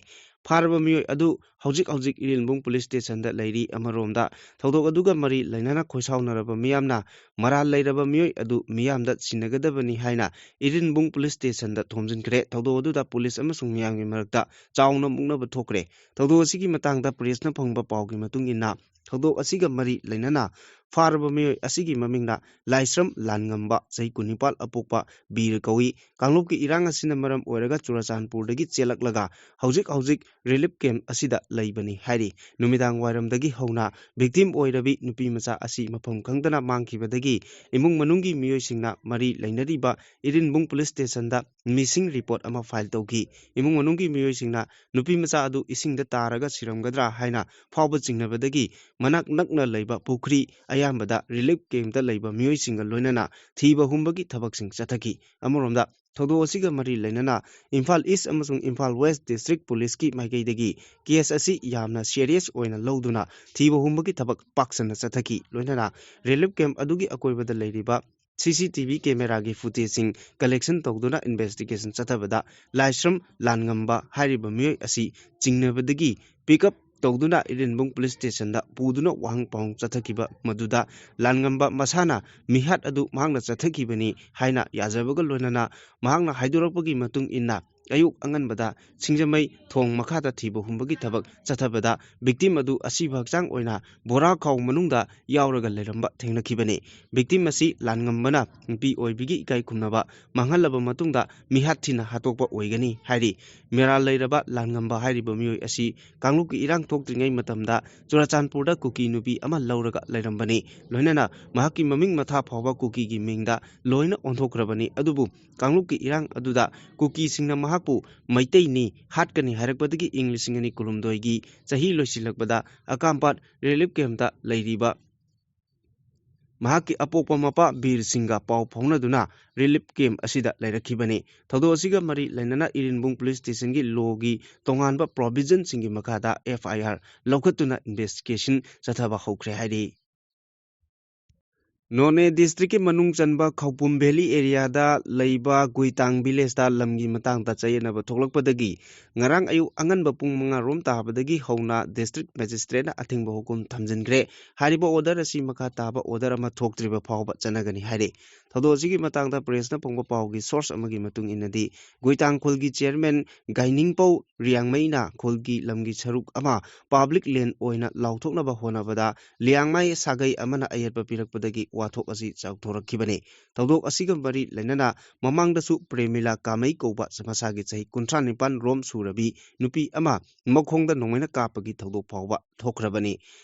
ꯐꯥꯔꯕ ꯃꯤꯑꯣꯏ ꯑꯗꯨ ꯍꯧꯖꯤꯛ ꯍꯧꯖꯤꯛ ꯏꯔꯤꯟꯕꯨꯡ ꯄꯨꯂꯤꯁ ꯁ꯭ꯇꯦꯁꯟꯗ ꯂꯩꯔꯤ꯫ ꯑꯃꯔꯣꯝꯗ ꯊꯧꯗꯣꯛ ꯑꯗꯨꯒ ꯃꯔꯤ ꯂꯩꯅꯅ ꯈꯣꯏꯁꯥꯎꯅꯔꯕ ꯃꯤꯌꯥꯝꯅ ꯃꯔꯥꯜ ꯂꯩꯔꯕ ꯃꯤꯑꯣꯏ ꯑꯗꯨ ꯃꯤꯌꯥꯝꯗ ꯁꯤꯟꯅꯒꯗꯕꯅꯤ ꯍꯥꯏꯅ ꯏꯔꯤꯟꯕꯨꯡ ꯄꯨꯂꯤꯁ ꯁ꯭ꯇꯦꯁꯟꯗ ꯊꯣꯝꯖꯤꯟꯈ꯭ꯔꯦ꯫ ꯊꯧꯗꯣꯛ ꯑꯗꯨꯗ ꯄꯨꯂꯤꯁ ꯑꯃꯁꯨꯡ ꯃꯤꯌꯥꯝꯒꯤ ꯃꯔꯛꯇ ꯆꯥꯎꯅ ꯃꯨꯛꯅꯕ ꯊꯣꯛꯈ꯭ꯔꯦ꯫ ꯊꯧꯗꯣꯛ ꯑꯁꯤꯒꯤ ꯃꯇꯥꯡꯗ ꯄ꯭ꯔꯦꯁꯅ ꯐꯪꯕ ꯄꯥꯎꯒꯤ ꯃꯇꯨꯡ ꯏꯟꯅ, ꯊꯧꯗꯣꯛ ꯑꯁꯤꯒ ꯃꯔꯤ ꯂꯩꯅꯅ ꯐꯥꯔꯕ ꯃꯤꯑꯣꯏ ꯑꯁꯤꯒꯤ ꯃꯃꯤꯡꯅ ꯂꯥꯏꯁ꯭ꯔꯝ ꯂꯥꯟꯉꯝꯕ, ꯆꯍꯤ ꯀꯨꯟꯅꯤꯄꯥꯜ ꯑꯄꯣꯛꯄ ꯕꯤꯔ ꯀꯧꯏ꯫ ꯀꯥꯡꯂꯨꯞꯀꯤ ꯏꯔꯥꯡ ꯑꯁꯤꯅ ꯃꯔꯝ ꯑꯣꯏꯔꯒ ꯆꯨꯔꯆꯥꯟꯄꯨꯔꯗꯒꯤ ꯆꯦꯜꯂꯛꯂꯒ ꯍꯧꯖꯤꯛ ꯍꯧꯖꯤꯛ ꯔꯤꯂꯤꯐ ꯀꯦꯝꯞ ꯑꯁꯤꯗ ꯂꯩꯕꯅꯤ ꯍꯥꯏꯔꯤ꯫ ꯅꯨꯃꯤꯗꯥꯡ ꯋꯥꯏꯔꯝꯗꯒꯤ ꯍꯧꯅ ꯚꯤꯛꯇꯤꯝ ꯑꯣꯏꯔꯕꯤ ꯅꯨꯄꯤ ꯃꯆꯥ ꯑꯁꯤ ꯃꯐꯝ ꯈꯪꯗꯅ ꯃꯥꯡꯈꯤꯕꯗꯒꯤ ꯏꯃꯨꯡ ꯃꯅꯨꯡꯒꯤ ꯃꯤꯑꯣꯏꯁꯤꯡꯅ ꯃꯔꯤ ꯂꯩꯅꯔꯤꯕ ꯏꯔꯤꯟꯕꯨꯡ ꯄꯨꯂꯤꯁ ꯁ꯭ꯇꯦꯁꯟꯗ ꯃꯤꯁꯤꯡ ꯔꯤꯄꯣꯔꯠ ꯑꯃ ꯐꯥꯏꯜ ꯇꯧꯈꯤ꯫ ꯏꯃꯨꯡ ꯃꯅꯨꯡꯒꯤ ꯃꯤꯑꯣꯏꯁꯤꯡꯅ ꯅꯨꯄꯤ ꯃꯆꯥ ꯑꯗꯨ ꯏꯁꯤꯡꯗ ꯇꯥꯔꯒ ꯁꯤꯔꯝꯒꯗ꯭ꯔꯥ ꯍꯥꯏꯅ ꯐꯥꯎꯕ ꯆꯤꯡꯅꯕꯗꯒꯤ ꯃꯅꯥꯛ ꯅꯛꯅ ꯂꯩꯕ ꯄꯨꯈ꯭ꯔꯤ ꯑꯌꯥꯝꯕꯗ ꯔꯤꯂꯤꯐ ꯀꯦꯝꯞꯇ ꯂꯩꯕ ꯃꯤꯑꯣꯏꯁꯤꯡꯒ ꯂꯣꯏꯅꯅ ꯊꯤꯕ ꯍꯨꯝꯕꯒꯤ ꯊꯕꯛꯁꯤꯡ ꯆꯠꯊꯈꯤ꯫ ꯑꯃꯔꯣꯝꯗ ꯊꯧꯗꯣꯛ ꯑꯁꯤꯒ ꯃꯔꯤ ꯂꯩꯅꯅ ꯏꯝꯐꯥꯜ ꯏꯁ ꯑꯃꯁꯨꯡ ꯏꯝꯐꯥꯜ ꯋꯦꯁ ꯗꯤꯁꯇ꯭ꯔꯤꯛ ꯄꯨꯂꯤꯁꯀꯤ ꯃꯥꯏꯀꯩꯗꯒꯤ ꯀꯦꯁ ꯑꯁꯤ ꯌꯥꯝꯅ ꯁꯤꯔꯤꯌꯁ ꯑꯣꯏꯅ ꯂꯧꯗꯨꯅ ꯊꯤꯕ ꯍꯨꯝꯕꯒꯤ ꯊꯕꯛ ꯄꯥꯛꯁꯟꯅ ꯆꯠꯊꯈꯤ꯫ ꯂꯣꯏꯅꯅ ꯔꯤꯂꯤꯐ ꯀꯦꯝꯞ ꯑꯗꯨꯒꯤ ꯑꯀꯣꯏꯕꯗ ꯂꯩꯔꯤꯕ ꯁꯤ ꯁꯤ ꯇꯤ ꯚꯤ ꯀꯦꯃꯦꯔꯥꯒꯤ ꯐꯨꯇꯦꯖꯁꯤꯡ ꯀꯂꯦꯛꯁꯟ ꯇꯧꯗꯨꯅ ꯏꯟꯚꯦꯁꯇꯤꯒꯦꯁꯟ ꯆꯠꯊꯕꯗ ꯂꯥꯏꯁ꯭ꯔꯝ ꯂꯥꯟꯉꯝꯕ ꯍꯥꯏꯔꯤꯕ ꯃꯤꯑꯣꯏ ꯑꯁꯤ ꯆꯤꯡꯅꯕꯗꯒꯤ ꯄꯤꯛ ꯑꯞ ꯇꯧꯗꯨꯅ ꯏꯔꯤꯟꯕꯨꯡ ꯄꯨꯂꯤꯁ ꯁ꯭ꯇꯦꯁꯟꯗ ꯄꯨꯗꯨꯅ ꯋꯥꯍꯪ ꯄꯥꯎꯍꯪ ꯆꯠꯊꯈꯤꯕ ꯃꯗꯨꯗ ꯂꯥꯟꯉꯝꯕ ꯃꯁꯥꯅ ꯃꯤꯍꯥꯠ ꯑꯗꯨ ꯃꯍꯥꯛꯅ ꯆꯠꯊꯈꯤꯕꯅꯤ ꯍꯥꯏꯅ ꯌꯥꯖꯕꯒ ꯂꯣꯏꯅꯅ ꯃꯍꯥꯛꯅ ꯍꯥꯏꯗꯣꯔꯛꯄꯒꯤ ꯃꯇꯨꯡ ꯏꯟꯅ ꯑꯌꯨꯛ ꯑꯉꯟꯕꯗ ꯁꯤꯡꯖꯃꯩ ꯊꯣꯡ ꯃꯈꯥꯗ ꯊꯤꯕ ꯍꯨꯝꯕꯒꯤ ꯊꯕꯛ ꯆꯠꯊꯕꯗ ꯚꯤꯛꯇꯤꯝ ꯑꯗꯨ ꯑꯁꯤꯕ ꯍꯛꯆꯥꯡ ꯑꯣꯏꯅ ꯕꯣꯔꯥ ꯈꯥꯎ ꯃꯅꯨꯡꯗ ꯌꯥꯎꯔꯒ ꯂꯩꯔꯝꯕ ꯊꯦꯡꯅꯈꯤꯕꯅꯤ꯫ ꯚꯤꯛꯇꯤꯝ ꯑꯁꯤ ꯂꯥꯟꯉꯝꯕꯅ ꯅꯨꯄꯤ ꯑꯣꯏꯕꯤꯒꯤ ꯏꯀꯥꯏ ꯈꯨꯝꯅꯕ ꯃꯥꯡꯍꯜꯂꯕ ꯃꯇꯨꯡꯗ ꯃꯤꯍꯥꯠ ꯊꯤꯅ ꯍꯥꯠꯇꯣꯛꯄ ꯑꯣꯏꯒꯅꯤ ꯍꯥꯏꯔꯤ꯫ ꯃꯔꯥꯜ ꯂꯩꯔꯕ ꯂꯥꯟꯉꯝꯕ ꯍꯥꯏꯔꯤꯕ ꯃꯤꯑꯣꯏ ꯑꯁꯤ ꯀꯥꯡꯂꯨꯞꯀꯤ ꯏꯔꯥꯡ ꯊꯣꯛꯇ꯭ꯔꯤꯉꯩ ꯃꯇꯝꯗ ꯆꯨꯔꯆꯥꯟꯄꯨꯔꯗ ꯀꯨꯀꯤ ꯅꯨꯄꯤ ꯑꯃ ꯂꯧꯔꯒ ꯂꯩꯔꯝꯕꯅꯤ꯫ ꯂꯣꯏꯅꯅ ꯃꯍꯥꯛꯀꯤ ꯃꯃꯤꯡ ꯃꯊꯥ ꯐꯥꯎꯕ ꯀꯨꯀꯤꯒꯤ ꯃꯤꯡꯗ ꯂꯣꯏꯅ ꯑꯣꯟꯊꯣꯛꯈ꯭ꯔꯕꯅꯤ꯫ ꯑꯗꯨꯕꯨ ꯀꯥꯡꯂꯨꯞꯀꯤ ꯏꯔꯥꯡ ꯑꯗꯨꯗ ꯀꯨꯀꯤꯁꯤꯡꯅ ꯃꯍꯥꯛꯄꯨ ꯃꯩꯇꯩꯅꯤ, ꯍꯥꯠꯀꯅꯤ ꯍꯥꯏꯔꯛꯄꯗꯒꯤ ꯏꯪ ꯂꯤꯁꯤꯡ ꯑꯅꯤ ꯀꯨꯟꯍꯨꯝꯗꯣꯏꯒꯤ ꯆꯍꯤ ꯂꯣꯏꯁꯤꯜꯂꯛꯄꯗ ꯑꯀꯥꯝꯄꯥꯠ ꯔꯤꯂꯤꯐ ꯀꯦꯝꯞꯇ ꯂꯩꯔꯤꯕ ꯃꯍꯥꯛꯀꯤ ꯑꯄꯣꯛꯄ ꯃꯄꯥ ꯕꯤꯔ ꯁꯤꯡꯒ ꯄꯥꯎ ꯐꯥꯎꯅꯗꯨꯅ ꯔꯤꯂꯤꯐ ꯀꯦꯝꯞ ꯑꯁꯤꯗ ꯂꯩꯔꯛꯈꯤꯕꯅꯤ꯫ ꯊꯧꯗꯣꯛ ꯑꯁꯤꯒ ꯃꯔꯤ ꯂꯩꯅꯅ ꯏꯔꯤꯟꯕꯨꯡ ꯄꯨꯂꯤꯁ ꯁ꯭ꯇꯦꯁꯟꯒꯤ ꯂꯣꯒꯤ ꯇꯣꯉꯥꯟꯕ ꯄ꯭ꯔꯣꯚꯤꯖꯟꯁꯤꯡꯒꯤ ꯃꯈꯥꯗ ꯑꯦꯐ ꯑꯥꯏ ꯑꯥꯔ ꯂꯧꯈꯠꯇꯨꯅ ꯏꯟꯚꯦꯁꯇꯤꯒꯦꯁꯟ ꯆꯠꯊꯕ ꯍꯧꯈ꯭ꯔꯦ ꯍꯥꯏꯔꯤ꯫ ꯅꯣꯅꯦ ꯗꯤꯁꯇ꯭ꯔꯤꯛꯀꯤ ꯃꯅꯨꯡ ꯆꯟꯕ ꯈꯧꯄꯨꯝ ꯚꯦꯂꯤ ꯑꯦꯔꯤꯌꯥꯗ ꯂꯩꯕ ꯒꯨꯏꯇꯥꯡ ꯚꯤꯂꯦꯖꯇ ꯂꯝꯒꯤ ꯃꯇꯥꯡꯗ ꯆꯌꯦꯠꯅꯕ ꯊꯣꯛꯂꯛꯄꯗꯒꯤ ꯉꯔꯥꯡ ꯑꯌꯨꯛ ꯑꯉꯟꯕ ꯄꯨꯡ ꯃꯉꯥ ꯔꯣꯝ ꯇꯥꯕꯗꯒꯤ ꯍꯧꯅ ꯗꯤꯁꯇ꯭ꯔꯤꯛ ꯃꯦꯖꯤꯁꯇ꯭ꯔꯦꯠꯅ ꯑꯊꯤꯡꯕ ꯍꯨꯀꯨꯝ ꯊꯝꯖꯤꯟꯈ꯭ꯔꯦ꯫ ꯍꯥꯏꯔꯤꯕ ꯑꯣꯔꯗꯔ ꯑꯁꯤ ꯃꯈꯥ ꯇꯥꯕ ꯑꯣꯔꯗꯔ ꯑꯃ ꯊꯣꯛꯇ꯭ꯔꯤꯕ ꯐꯥꯎꯕ ꯆꯠꯅꯒꯅꯤ ꯍꯥꯏꯔꯤ꯫ ꯊꯧꯗꯣꯛ ꯑꯁꯤꯒꯤ ꯃꯇꯥꯡꯗ ꯄ꯭ꯔꯦꯁꯅ ꯐꯪꯕ ꯄꯥꯎꯒꯤ ꯁꯣꯔꯁ ꯑꯃꯒꯤ ꯃꯇꯨꯡ ꯏꯟꯅꯗꯤ, ꯒꯨꯏꯇꯥꯡ ꯈꯨꯜꯒꯤ ꯆꯤꯌꯔꯃꯦꯟ ꯒꯥꯏꯅꯤꯡꯄꯧ ꯔꯤꯌꯥꯡꯃꯩꯅ ꯈꯨꯜꯒꯤ ꯂꯝꯒꯤ ꯁꯔꯨꯛ ꯑꯃ ꯄꯕ꯭ꯂꯤꯛ ꯂꯦꯟ ꯑꯣꯏꯅ ꯂꯥꯎꯊꯣꯛꯅꯕ ꯍꯣꯠꯅꯕꯗ ꯂꯤꯌꯥꯡꯃꯩ ꯁꯥꯒꯩ ꯑꯃꯅ ꯑꯌꯦꯠꯄ ꯄꯤꯔꯛꯄꯗꯒꯤ ꯋꯥꯊꯣꯛ ꯑꯁꯤ ꯆꯥꯎꯊꯣꯔꯛꯈꯤꯕꯅꯤ꯫ ꯊꯧꯗꯣꯛ ꯑꯁꯤꯒ ꯃꯔꯤ ꯂꯩꯅꯅ ꯃꯃꯥꯡꯗꯁꯨ ꯄ꯭ꯔꯦꯃꯤꯂꯥ ꯀꯥꯃꯩ ꯀꯧꯕ ꯃꯁꯥꯒꯤ ꯆꯍꯤ ꯀꯨꯟꯊ꯭ꯔꯥ ꯅꯤꯄꯥꯟ ꯔꯣꯝ ꯁꯨꯔꯕꯤ ꯅꯨꯄꯤ ꯑꯃ ꯃꯈꯣꯡꯗ ꯅꯣꯡꯃꯩꯅ ꯀꯥꯞꯄꯒꯤ ꯊꯧꯗꯣꯛ ꯐꯥꯎꯕ ꯊꯣꯛꯈ꯭ꯔꯕꯅꯤ꯫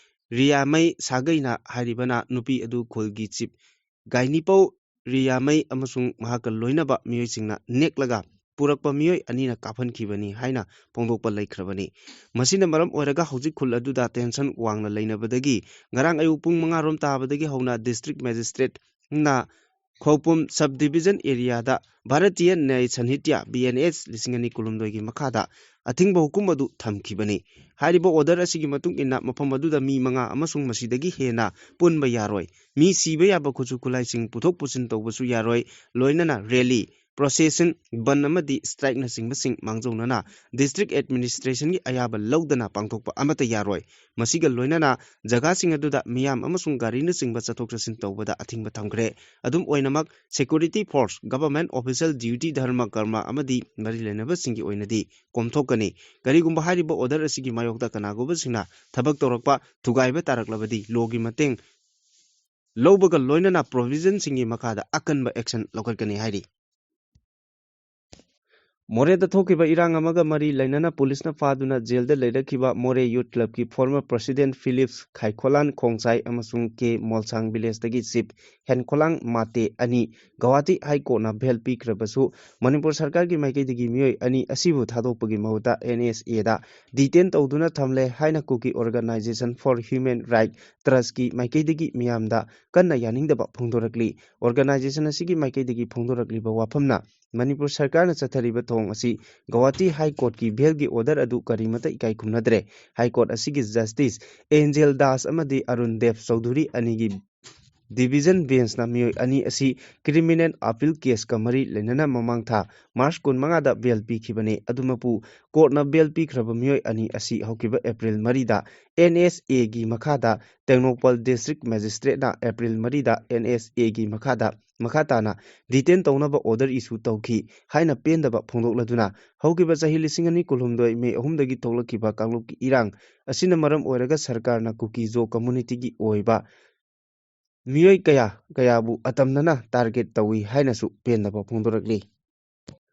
ꯔꯤꯌꯥꯃꯩ ꯁꯥꯒꯩꯅ ꯍꯥꯏꯔꯤꯕꯅ ꯅꯨꯄꯤ ꯑꯗꯨ ꯈꯨꯜꯒꯤ ꯆꯤꯞ ꯒꯥꯏꯅꯤꯄꯧ ꯔꯤꯌꯥꯃꯩ ꯑꯃꯁꯨꯡ ꯃꯍꯥꯛꯀ ꯂꯣꯏꯅꯕ ꯃꯤꯑꯣꯏꯁꯤꯡꯅ ꯅꯦꯛꯂꯒ ꯄꯨꯔꯛꯄ ꯃꯤꯑꯣꯏ ꯑꯅꯤꯅ ꯀꯥꯞꯍꯟꯈꯤꯕꯅꯤ ꯍꯥꯏꯅ ꯐꯣꯡꯗꯣꯛꯄ ꯂꯩꯈ꯭ꯔꯕꯅꯤ꯫ ꯃꯁꯤꯅ ꯃꯔꯝ ꯑꯣꯏꯔꯒ ꯍꯧꯖꯤꯛ ꯈꯨꯜ ꯑꯗꯨꯗ ꯇꯦꯟꯁꯟ ꯋꯥꯡꯅ ꯂꯩꯅꯕꯗꯒꯤ ꯉꯔꯥꯡ ꯑꯌꯨꯛ ꯄꯨꯡ ꯃꯉꯥ ꯔꯣꯝ ꯇꯥꯕꯗꯒꯤ ꯍꯧꯅ ꯗꯤꯁꯇ꯭ꯔꯤꯛ ꯃꯦꯖꯤꯁꯇ꯭ꯔꯦꯠꯅ ꯈꯧꯄꯨꯝ ꯁꯕ ꯗꯤꯕꯤꯖꯟ ꯑꯦꯔꯤꯌꯥꯗ ꯚꯥꯔꯇꯤꯌ ꯅ꯭ꯌꯥꯌ ꯁꯟꯍꯤꯇ꯭ꯌ, ꯕꯤ ꯑꯦꯟ ꯑꯦꯁ, ꯂꯤꯁꯤꯡ ꯑꯅꯤ ꯀꯨꯟꯍꯨꯝꯗꯣꯏꯒꯤ ꯃꯈꯥꯗ ꯑꯊꯤꯡꯕ ꯍꯨꯀꯨꯝ ꯑꯗꯨ ꯊꯝꯈꯤꯕꯅꯤ꯫ ꯍꯥꯏꯔꯤꯕ ꯑꯣꯔꯗꯔ ꯑꯁꯤꯒꯤ ꯃꯇꯨꯡ ꯏꯟꯅ ꯃꯐꯝ ꯑꯗꯨꯗ ꯃꯤ ꯃꯉꯥ ꯑꯃꯁꯨꯡ ꯃꯁꯤꯗꯒꯤ ꯍꯦꯟꯅ ꯄꯨꯟꯕ ꯌꯥꯔꯣꯏ꯫ ꯃꯤ ꯁꯤꯕ ꯌꯥꯕ ꯈꯨꯠꯁꯨ ꯈꯨꯠꯂꯥꯏꯁꯤꯡ ꯄꯨꯊꯣꯛ ꯄꯨꯁꯤꯟ ꯇꯧꯕꯁꯨ ꯌꯥꯔꯣꯏ꯫ ꯂꯣꯏꯅꯅ ꯔꯦꯂꯤ, ꯄ꯭ꯔꯣꯁꯦꯁꯟ, ꯕꯟ ꯑꯃꯗꯤ ꯁ꯭ꯇ꯭ꯔꯥꯏꯛꯅꯆꯤꯡꯕꯁꯤꯡ ꯃꯥꯡꯖꯧꯅꯅ ꯗꯤꯁꯇ꯭ꯔꯤꯛ ꯑꯦꯗꯃꯤꯅꯤꯁꯇ꯭ꯔꯦꯁꯟꯒꯤ ꯑꯌꯥꯕ ꯂꯧꯗꯅ ꯄꯥꯡꯊꯣꯛꯄ ꯑꯃꯠꯇ ꯌꯥꯔꯣꯏ꯫ ꯃꯁꯤꯒ ꯂꯣꯏꯅꯅ ꯖꯒꯥꯁꯤꯡ ꯑꯗꯨꯗ ꯃꯤꯌꯥꯝ ꯑꯃꯁꯨꯡ ꯒꯥꯔꯤꯅꯆꯤꯡꯕ ꯆꯠꯊꯣꯛ ꯆꯠꯁꯤꯟ ꯇꯧꯕꯗ ꯑꯊꯤꯡꯕ ꯊꯝꯈ꯭ꯔꯦ꯫ ꯑꯗꯨꯝ ꯑꯣꯏꯅꯃꯛ, security force, government official duty, ꯙꯔꯃ ꯀꯔꯃ ꯑꯃꯗꯤ ꯃꯔꯤ ꯂꯩꯅꯕꯁꯤꯡꯒꯤ ꯑꯣꯏꯅꯗꯤ ꯀꯣꯝꯊꯣꯛꯀꯅꯤ꯫ ꯀꯔꯤꯒꯨꯝꯕ ꯍꯥꯏꯔꯤꯕ ꯑꯣꯔꯗꯔ ꯑꯁꯤꯒꯤ ꯃꯥꯌꯣꯛꯇ ꯀꯅꯥꯒꯨꯝꯕꯁꯤꯡꯅ ꯊꯕꯛ ꯇꯧꯔꯛꯄ ꯊꯨꯒꯥꯏꯕ ꯇꯥꯔꯛꯂꯕꯗꯤ ꯂꯣꯒꯤ ꯃꯇꯦꯡ ꯂꯧꯕꯒ ꯂꯣꯏꯅꯅ ꯄ꯭ꯔꯣꯚꯤꯖꯟꯁꯤꯡꯒꯤ ꯃꯈꯥꯗ ꯑꯀꯟꯕ ꯑꯦꯛꯁꯟ ꯂꯧꯈꯠꯀꯅꯤ ꯍꯥꯏꯔꯤ꯫ ꯃꯣꯔꯦꯗ ꯊꯣꯛꯈꯤꯕ ꯏꯔꯥꯡ ꯑꯃꯒ ꯃꯔꯤ ꯂꯩꯅꯅ ꯄꯨꯂꯤꯁꯅ ꯐꯥꯗꯨꯅ ꯖꯦꯜꯗ ꯂꯩꯔꯛꯈꯤꯕ ꯃꯣꯔꯦ ꯌꯨꯠ ꯀ꯭ꯂꯕꯀꯤ ꯐꯣꯔꯃꯔ ꯄ꯭ꯔꯁꯤꯗꯦꯟꯠ ꯐꯤꯂꯤꯞꯁ ꯈꯥꯏꯈꯣꯂꯥꯟ ꯈꯣꯡꯁꯥꯏ ꯑꯃꯁꯨꯡ ꯀꯦ ꯃꯣꯜꯁꯥꯡ ꯚꯤꯂꯦꯖꯇꯒꯤ ꯆꯤꯞ ꯍꯦꯟꯈꯣꯂꯥꯡ ꯃꯥꯇꯦ ꯑꯅꯤ ꯒꯧꯍꯥꯇꯤ ꯍꯥꯏ ꯀꯣꯔꯠꯅ ꯕꯦꯜ ꯄꯤꯈ꯭ꯔꯕꯁꯨ, ꯃꯅꯤꯄꯨꯔ ꯁꯔꯀꯥꯔꯒꯤ ꯃꯥꯏꯀꯩꯗꯒꯤ ꯃꯤꯑꯣꯏ ꯑꯅꯤ ꯑꯁꯤꯕꯨ ꯊꯥꯗꯣꯛꯄꯒꯤ ꯃꯍꯨꯠꯇ ꯑꯦꯟ ꯑꯦꯁ ꯑꯦꯗ ꯗꯤꯇꯦꯟ ꯇꯧꯗꯨꯅ ꯊꯝꯂꯦ ꯍꯥꯏꯅ ꯀꯨꯀꯤ ꯑꯣꯔꯒꯅꯥꯏꯖꯦꯁꯟ ꯐꯣꯔ ꯍ꯭ꯌꯨꯃꯦꯟ ꯔꯥꯏꯠ ꯇ꯭ꯔꯁꯀꯤ ꯃꯥꯏꯀꯩꯗꯒꯤ ꯃꯤꯌꯥꯝꯗ ꯀꯟꯅ ꯌꯥꯅꯤꯡꯗꯕ ꯐꯣꯡꯗꯣꯔꯛꯂꯤ꯫ ꯑꯣꯔꯒꯅꯥꯏꯖꯦꯁꯟ ꯑꯁꯤꯒꯤ ꯃꯥꯏꯀꯩꯗꯒꯤ ꯐꯣꯡꯗꯣꯔꯛꯂꯤꯕ ꯋꯥꯐꯝꯅ, ꯃꯅꯤꯄꯨꯔ ꯁꯔꯀꯥꯔꯅ ꯆꯠꯊꯔꯤꯕ ꯊꯧꯑꯣꯡ ꯑꯁꯤ ꯒꯧꯍꯥꯇꯤ ꯍꯥꯏ ꯀꯣꯔꯠꯀꯤ ꯕꯦꯜꯒꯤ ꯑꯣꯔꯗꯔ ꯑꯗꯨ ꯀꯔꯤꯃꯠꯇ ꯏꯀꯥꯏ ꯈꯨꯝꯅꯗ꯭ꯔꯦ꯫ ꯍꯥꯏ ꯀꯣꯔꯠ ꯑꯁꯤꯒꯤ ꯖꯁꯇꯤꯁ ꯑꯦꯟꯖꯦꯜ ꯗꯥꯁ ꯑꯃꯗꯤ ꯑꯔꯨꯟ ꯗꯦꯕ ꯆꯧꯙꯨꯔꯤ ꯑꯅꯤꯒꯤ Division Benchꯅ ꯃꯤꯑꯣꯏ ꯑꯅꯤ ꯑꯁꯤ criminal appeal caseꯀ ꯃꯔꯤ ꯂꯩꯅꯅ ꯃꯃꯥꯡ ꯊꯥ March ꯀꯨꯟꯃꯉꯥꯗ bail ꯄꯤꯈꯤꯕꯅꯤ꯫ ꯑꯗꯨꯃꯛꯄꯨ courtꯅ bail ꯄꯤꯈ꯭ꯔꯕ ꯃꯤꯑꯣꯏ ꯑꯅꯤ ꯑꯁꯤ ꯍꯧꯈꯤꯕ April ꯃꯔꯤꯗ NSAꯒꯤ ꯃꯈꯥꯗ ꯇꯦꯡꯅꯧꯄꯜ District Magistrateꯅ April ꯃꯔꯤꯗ NSAꯒꯤ ꯃꯈꯥꯗ ꯃꯈꯥ ꯇꯥꯅ detain ꯇꯧꯅꯕ order issue ꯇꯧꯈꯤ ꯍꯥꯏꯅ ꯄꯦꯟꯗꯕ ꯐꯣꯡꯗꯣꯛꯂꯗꯨꯅ ꯍꯧꯈꯤꯕ ꯆꯍꯤ ꯂꯤꯁꯤꯡ ꯑꯅꯤ ꯀꯨꯟꯍꯨꯝꯗꯣꯏ May ꯑꯍꯨꯝꯗꯒꯤ ꯊꯣꯛꯂꯛꯈꯤꯕ ꯀꯥꯡꯂꯨꯞꯀꯤ ꯏꯔꯥꯡ ꯑꯁꯤꯅ ꯃꯔꯝ ꯑꯣꯏꯔꯒ ꯁꯔꯀꯥꯔꯅ ꯀꯨꯀꯤ ꯖꯣ communityꯒꯤ ꯑꯣꯏꯕ ꯃꯤꯑꯣꯏ ꯀꯌꯥ ꯀꯌꯥꯕꯨ ꯑꯇꯝꯅꯅ target ꯇꯧꯏ ꯍꯥꯏꯅꯁꯨ ꯄꯦꯟꯗꯕ ꯐꯣꯡꯗꯣꯔꯛꯂꯤ꯫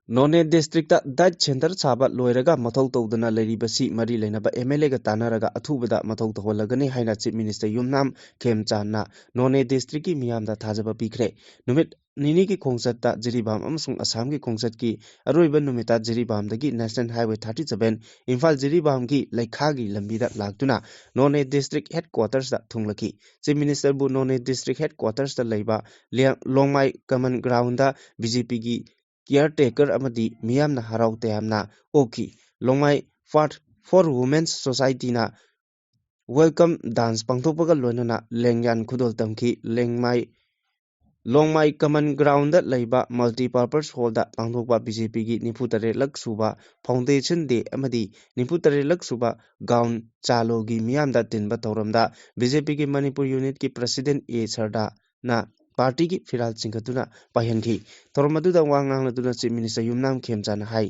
ꯅꯣꯅꯦ districtꯇ diet center ꯁꯥꯕ ꯂꯣꯏꯔꯒ ꯃꯊꯧ ꯇꯧꯗꯅ ꯂꯩꯔꯤꯕꯁꯤ ꯃꯔꯤ ꯂꯩꯅꯕ MLAꯒ ꯇꯥꯟꯅꯔꯒ ꯑꯊꯨꯕꯗ ꯃꯊꯧ ꯇꯧꯍꯜꯂꯒꯅꯤ ꯍꯥꯏꯅ Chief Minister ꯌꯨꯝꯅꯥꯝ ꯈꯦꯝꯆꯥꯟꯅ ꯅꯣꯅꯦ districtꯀꯤ ꯃꯤꯌꯥꯝꯗ ꯊꯥꯖꯕ ꯄꯤꯈ꯭ꯔꯦ꯫ ꯅꯨꯃꯤꯠ ꯅꯤꯅꯤꯒꯤ ꯈꯣꯡꯆꯠꯇ ꯖꯤꯔꯤꯕꯥꯝ ꯑꯃꯁꯨꯡ ꯑꯁꯥꯝꯒꯤ ꯈꯣꯡꯆꯠꯀꯤ ꯑꯔꯣꯏꯕ ꯅꯨꯃꯤꯠꯇ ꯖꯤꯔꯤꯕꯥꯝꯗꯒꯤ National Highway thirty seven Imphal ꯖꯤꯔꯤꯕꯥꯝꯒꯤ ꯂꯩꯈꯥꯒꯤ ꯂꯝꯕꯤꯗ ꯂꯥꯛꯇꯨꯅ ꯅꯣꯅꯦ district headquartersꯇ ꯊꯨꯡꯂꯈꯤ꯫ Chief Ministerꯕꯨ ꯅꯣꯅꯦ district headquartersꯇ ꯂꯩꯕ ꯂꯤꯌꯥ-, ꯂꯣꯡꯃꯥꯏ common groundꯗ BJPꯒꯤ caretaker ꯑꯃꯗꯤ ꯃꯤꯌꯥꯝꯅ ꯍꯔꯥꯎ ꯇꯌꯥꯝꯅ ꯑꯣꯛꯈꯤ꯫ ꯂꯣꯡꯃꯥꯏ Path for Women's Societyꯅ welcome dance ꯄꯥꯡꯊꯣꯛꯄꯒ ꯂꯣꯏꯅꯅ ꯂꯦꯡꯌꯥꯟ ꯈꯨꯗꯣꯜ ꯇꯝꯈꯤ꯫ ꯂꯦꯡꯃꯥꯏ, ꯂꯣꯡꯃꯥꯏ common groundꯗ ꯂꯩꯕ multipurpose hallꯗ ꯄꯥꯡꯊꯣꯛꯄ BJPꯒꯤ ꯅꯤꯐꯨ ꯇꯔꯦꯠꯂꯛ ꯁꯨꯕ Foundation Day ꯑꯃꯗꯤ ꯅꯤꯐꯨ ꯇꯔꯦꯠꯂꯛ ꯁꯨꯕ Gaon Chaloꯒꯤ ꯃꯤꯌꯥꯝꯗ ꯇꯤꯟꯕ ꯊꯧꯔꯝꯗ BJPꯒꯤ ꯃꯅꯤꯄꯨꯔ unitꯀꯤ president A ꯁꯔꯗꯥꯅ partyꯒꯤ ꯐꯤꯔꯥꯜ ꯆꯤꯡꯈꯠꯇꯨꯅ ꯄꯥꯏꯍꯟꯈꯤ꯫ ꯊꯧꯔꯝ ꯑꯗꯨꯗ ꯋꯥ ꯉꯥꯡꯂꯗꯨꯅ Chief Minister ꯌꯨꯝꯅꯥꯝ ꯈꯦꯝꯆꯥꯟꯅ ꯍꯥꯏ,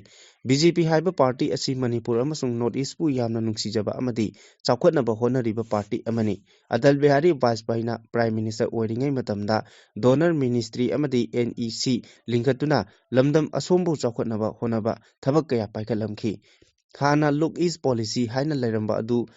BJP ꯍꯥꯏꯕ party ꯑꯁꯤ ꯃꯅꯤꯄꯨꯔ ꯑꯃꯁꯨꯡ North Eastꯄꯨ ꯌꯥꯝꯅ ꯅꯨꯡꯁꯤꯖꯕ ꯑꯃꯗꯤ ꯆꯥꯎꯈꯠꯅꯕ ꯍꯣꯠꯅꯔꯤꯕ party ꯑꯃꯅꯤ꯫ ꯑꯇꯜ ꯕꯤꯍꯥꯔꯤ ꯕꯥꯖꯄꯥꯏꯅ Prime Minister ꯑꯣꯏꯔꯤꯉꯩ ꯃꯇꯝꯗ Donor Ministry ꯑꯃꯗꯤ NEC ꯂꯤꯡꯈꯠꯇꯨꯅ ꯂꯝꯗꯝ ꯑꯁꯣꯝꯕꯨ ꯆꯥꯎꯈꯠꯅꯕ ꯍꯣꯠꯅꯕ ꯊꯕꯛ ꯀꯌꯥ ꯄꯥꯏꯈꯠꯂꯝꯈꯤ꯫ ꯍꯥꯟꯅ Look East Policy ꯍꯥꯏꯅ ꯂꯩꯔꯝꯕ ꯑꯗꯨ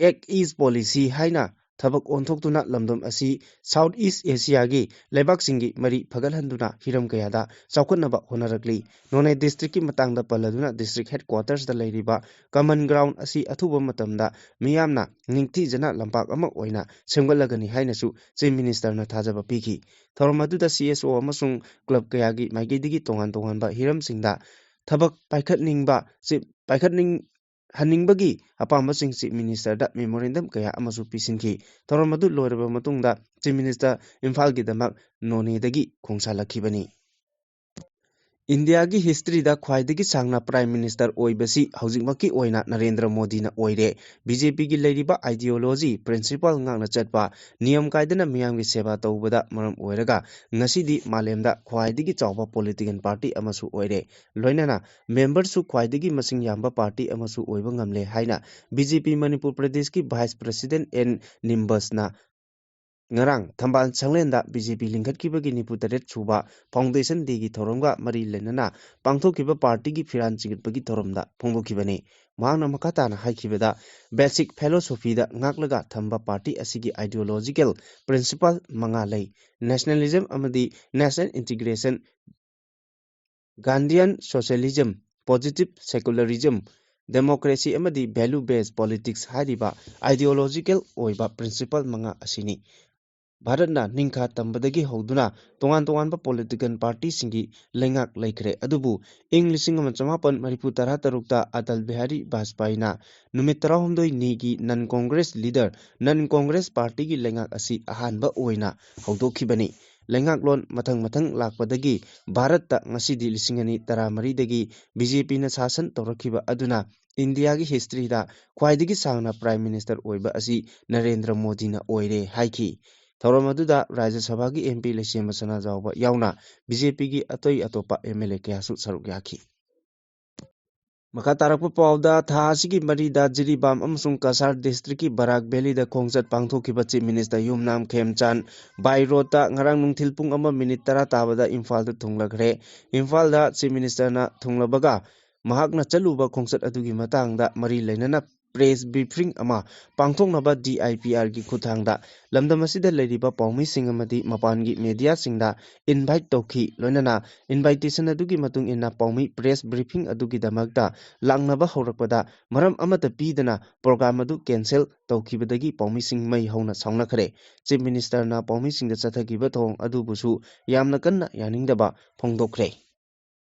Act East Policy ꯍꯥꯏꯅ ꯊꯕꯛ ꯑꯣꯟꯊꯣꯛꯇꯨꯅ ꯂꯝꯗꯝ ꯑꯁꯤ South East Asiaꯒꯤ ꯂꯩꯕꯥꯛꯁꯤꯡꯒꯤ ꯃꯔꯤ ꯐꯒꯠꯍꯟꯗꯨꯅ ꯍꯤꯔꯝ ꯀꯌꯥꯗ ꯆꯥꯎꯈꯠꯅꯕ ꯍꯣꯠꯅꯔꯛꯂꯤ꯫ ꯅꯣꯅꯦ districtꯀꯤ ꯃꯇꯥꯡꯗ ꯄꯜꯂꯗꯨꯅ district headquartersꯇ ꯂꯩꯔꯤꯕ common ground ꯑꯁꯤ ꯑꯊꯨꯕ ꯃꯇꯝꯗ ꯃꯤꯌꯥꯝꯅ ꯅꯤꯡꯊꯤꯖꯅ ꯂꯝꯄꯥꯛ ꯑꯃ ꯑꯣꯏꯅ ꯁꯦꯝꯒꯠꯂꯒꯅꯤ ꯍꯥꯏꯅꯁꯨ Chief Ministerꯅ ꯊꯥꯖꯕ ꯄꯤꯈꯤ꯫ ꯊꯧꯔꯝ ꯑꯗꯨꯗ CSO ꯑꯃꯁꯨꯡ club ꯀꯌꯥꯒꯤ ꯃꯥꯏꯀꯩꯗꯒꯤ ꯇꯣꯉꯥꯟ ꯇꯣꯉꯥꯟꯕ ꯍꯤꯔꯝꯁꯤꯡꯗ ꯊꯕꯛ ꯄꯥꯏꯈꯠꯅꯤꯡꯕ, ꯆꯤ-, ꯄꯥꯏꯈꯠꯅꯤꯡ-, ꯍꯟꯅꯤꯡꯕꯒꯤ ꯑꯄꯥꯝꯕꯁꯤꯡ Chief Ministerꯗ memorandum ꯀꯌꯥ ꯑꯃꯁꯨ ꯄꯤꯁꯤꯟꯈꯤ꯫ ꯊꯧꯔꯝ ꯑꯗꯨ ꯂꯣꯏꯔꯕ ꯃꯇꯨꯡꯗ Chief Minister ꯏꯝꯐꯥꯜꯒꯤꯗꯃꯛ ꯅꯣꯅꯦꯗꯒꯤ ꯈꯣꯡꯁꯥꯜꯂꯛꯈꯤꯕꯅꯤ꯫ ꯏꯟꯗꯤꯌꯥꯒꯤ historyꯗ ꯈ꯭ꯋꯥꯏꯗꯒꯤ ꯁꯥꯡꯅ Prime Minister ꯑꯣꯏꯕꯁꯤ ꯍꯧꯖꯤꯛꯃꯛꯀꯤ ꯑꯣꯏꯅ ꯅꯔꯦꯟꯗ꯭ꯔ ꯃꯣꯗꯤꯅ ꯑꯣꯏꯔꯦ꯫ BJPꯒꯤ ꯂꯩꯔꯤꯕ ideology, principle ꯉꯥꯛꯅ ꯆꯠꯄ, ꯅꯤꯌꯝ ꯀꯥꯏꯗꯅ ꯃꯤꯌꯥꯝꯒꯤ ꯁꯦꯕꯥ ꯇꯧꯕꯗ ꯃꯔꯝ ꯑꯣꯏꯔꯒ ꯉꯁꯤꯗꯤ ꯃꯥꯂꯦꯝꯗ ꯈ꯭ꯋꯥꯏꯗꯒꯤ ꯆꯥꯎꯕ political party ꯑꯃꯁꯨ ꯑꯣꯏꯔꯦ꯫ ꯂꯣꯏꯅꯅ memberꯁꯨ ꯈ꯭ꯋꯥꯏꯗꯒꯤ ꯃꯁꯤꯡ ꯌꯥꯝꯕ party ꯑꯃꯁꯨ ꯑꯣꯏꯕ ꯉꯝꯂꯦ ꯍꯥꯏꯅ BJP ꯃꯅꯤꯄꯨꯔ ꯄ꯭ꯔꯗꯦꯁꯀꯤ Vice President ꯑꯦꯟ ꯅꯤꯝꯕꯁꯅ ꯉꯔꯥꯡ ꯊꯝꯕꯥꯜ ꯁꯪꯂꯦꯟꯗ BJP ꯂꯤꯡꯈꯠꯈꯤꯕꯒꯤ ꯅꯤꯐꯨ ꯇꯔꯦꯠ ꯁꯨꯕ Foundation Dayꯒꯤ ꯊꯧꯔꯝꯒ ꯃꯔꯤ ꯂꯩꯅꯅ ꯄꯥꯡꯊꯣꯛꯈꯤꯕ partyꯒꯤ ꯐꯤꯔꯥꯟ ꯆꯤꯡꯈꯠꯄꯒꯤ ꯊꯧꯔꯝꯗ ꯐꯣꯡꯗꯣꯛꯈꯤꯕꯅꯤ꯫ ꯃꯍꯥꯛꯅ ꯃꯈꯥ ꯇꯥꯅ ꯍꯥꯏꯈꯤꯕꯗ, basic philosophyꯗ ꯉꯥꯛꯂꯒ ꯊꯝꯕ party ꯑꯁꯤꯒꯤ ideological principle ꯃꯉꯥ ꯂꯩ: nationalism ꯑꯃꯗꯤ national integration, Gandhian socialism, positive secularism, democracy ꯑꯃꯗꯤ value based politics ꯍꯥꯏꯔꯤꯕ ideological ꯑꯣꯏꯕ principle ꯃꯉꯥ ꯑꯁꯤꯅꯤ꯫ ꯚꯥꯔꯠꯅ ꯅꯤꯡꯈꯥ ꯇꯝꯕꯗꯒꯤ ꯍꯧꯗꯨꯅ ꯇꯣꯉꯥꯟ ꯇꯣꯉꯥꯟꯕ political partyꯁꯤꯡꯒꯤ ꯂꯩꯉꯥꯛ ꯂꯩꯈ꯭ꯔꯦ, ꯑꯗꯨꯕꯨ ꯏꯪ ꯂꯤꯁꯤꯡ ꯑꯃ ꯆꯃꯥꯄꯟ ꯃꯔꯤꯐꯨ ꯇꯔꯥ ꯇꯔꯨꯛꯇ ꯑꯇꯜ ꯕꯤꯍꯥꯔꯤ ꯕꯥꯖꯄꯥꯏꯅ ꯅꯨꯃꯤꯠ ꯇꯔꯥꯍꯨꯝꯗꯣꯏꯅꯤꯒꯤ non Congress leader, non Congress partyꯒꯤ ꯂꯩꯉꯥꯛ ꯑꯁꯤ ꯑꯍꯥꯟꯕ ꯑꯣꯏꯅ ꯍꯧꯗꯣꯛꯈꯤꯕꯅꯤ꯫ ꯂꯩꯉꯥꯛꯂꯣꯟ ꯃꯊꯪ ꯃꯊꯪ ꯂꯥꯛꯄꯗꯒꯤ ꯚꯥꯔꯠꯇ ꯉꯁꯤꯗꯤ ꯂꯤꯁꯤꯡ ꯑꯅꯤ ꯇꯔꯥꯃꯔꯤꯗꯒꯤ BJPꯅ ꯁꯥꯁꯟ ꯇꯧꯔꯛꯈꯤꯕ ꯑꯗꯨꯅ ꯏꯟꯗꯤꯌꯥꯒꯤ historyꯗ ꯈ꯭ꯋꯥꯏꯗꯒꯤ ꯁꯥꯡꯅ Prime Minister ꯑꯣꯏꯕ ꯑꯁꯤ ꯅꯔꯦꯟꯗ꯭ꯔ ꯃꯣꯗꯤꯅ ꯑꯣꯏꯔꯦ ꯍꯥꯏꯈꯤ꯫ ꯊꯧꯔꯝ ꯑꯗꯨꯗ ꯔꯥꯖ꯭ꯌ ꯁꯚꯥꯒꯤ MP ꯂꯩꯁꯦꯝꯕ ꯁꯅꯥꯖꯥꯎꯕ ꯌꯥꯎꯅ BJPꯒꯤ ꯑꯇꯩ ꯑꯇꯣꯞꯄ MLA ꯀꯌꯥꯁꯨ ꯁꯔꯨꯛ ꯌꯥꯈꯤ꯫ ꯃꯈꯥ ꯇꯥꯔꯛꯄ ꯄꯥꯎꯗ, ꯊꯥ ꯑꯁꯤꯒꯤ ꯃꯔꯤꯗ ꯖꯤꯔꯤꯕꯥꯝ ꯑꯃꯁꯨꯡ ꯀꯁꯥꯔ districtꯀꯤ ꯕꯔꯥꯛ valleyꯗ ꯈꯣꯡꯆꯠ ꯄꯥꯡꯊꯣꯛꯈꯤꯕ Chief Minister ꯌꯨꯝꯅꯥꯝ ꯈꯦꯝꯆꯥꯟ by roadꯇ ꯉꯔꯥꯡ ꯅꯨꯡꯊꯤꯜ ꯄꯨꯡ ꯑꯃ minute ꯇꯔꯥ ꯇꯥꯕꯗ ꯏꯝꯐꯥꯜꯗ ꯊꯨꯡꯂꯈ꯭ꯔꯦ꯫ ꯏꯝꯐꯥꯜꯗ Chief Ministerꯅ ꯊꯨꯡꯂꯕꯒ ꯃꯍꯥꯛꯅ ꯆꯠꯂꯨꯕ ꯈꯣꯡꯆꯠ ꯑꯗꯨꯒꯤ ꯃꯇꯥꯡꯗ ꯃꯔꯤ ꯂꯩꯅꯅ press briefing ꯑꯃ ꯄꯥꯡꯊꯣꯛꯅꯕ DIPRꯒꯤ ꯈꯨꯠꯊꯥꯡꯗ ꯂꯝꯗꯝ ꯑꯁꯤꯗ ꯂꯩꯔꯤꯕ ꯄꯥꯎꯃꯤꯁꯤꯡ ꯑꯃꯗꯤ ꯃꯄꯥꯟꯒꯤ mediaꯁꯤꯡꯗ invite ꯇꯧꯈꯤ꯫ ꯂꯣꯏꯅꯅ invitation ꯑꯗꯨꯒꯤ ꯃꯇꯨꯡ ꯏꯟꯅ ꯄꯥꯎꯃꯤ press briefing ꯑꯗꯨꯒꯤꯗꯃꯛꯇ ꯂꯥꯛꯅꯕ ꯍꯧꯔꯛꯄꯗ ꯃꯔꯝ ꯑꯃꯠꯇ ꯄꯤꯗꯅ program ꯑꯗꯨ cancel ꯇꯧꯈꯤꯕꯗꯒꯤ ꯄꯥꯎꯃꯤꯁꯤꯡ ꯃꯩ ꯍꯧꯅ ꯁꯥꯎꯅꯈ꯭ꯔꯦ꯫ Chief Ministerꯅ ꯄꯥꯎꯃꯤꯁꯤꯡꯗ ꯆꯠꯊꯈꯤꯕ ꯊꯧꯑꯣꯡ ꯑꯗꯨꯕꯨꯁꯨ ꯌꯥꯝꯅ ꯀꯟꯅ ꯌꯥꯅꯤꯡꯗꯕ ꯐꯣꯡꯗꯣꯛꯈ꯭ꯔꯦ꯫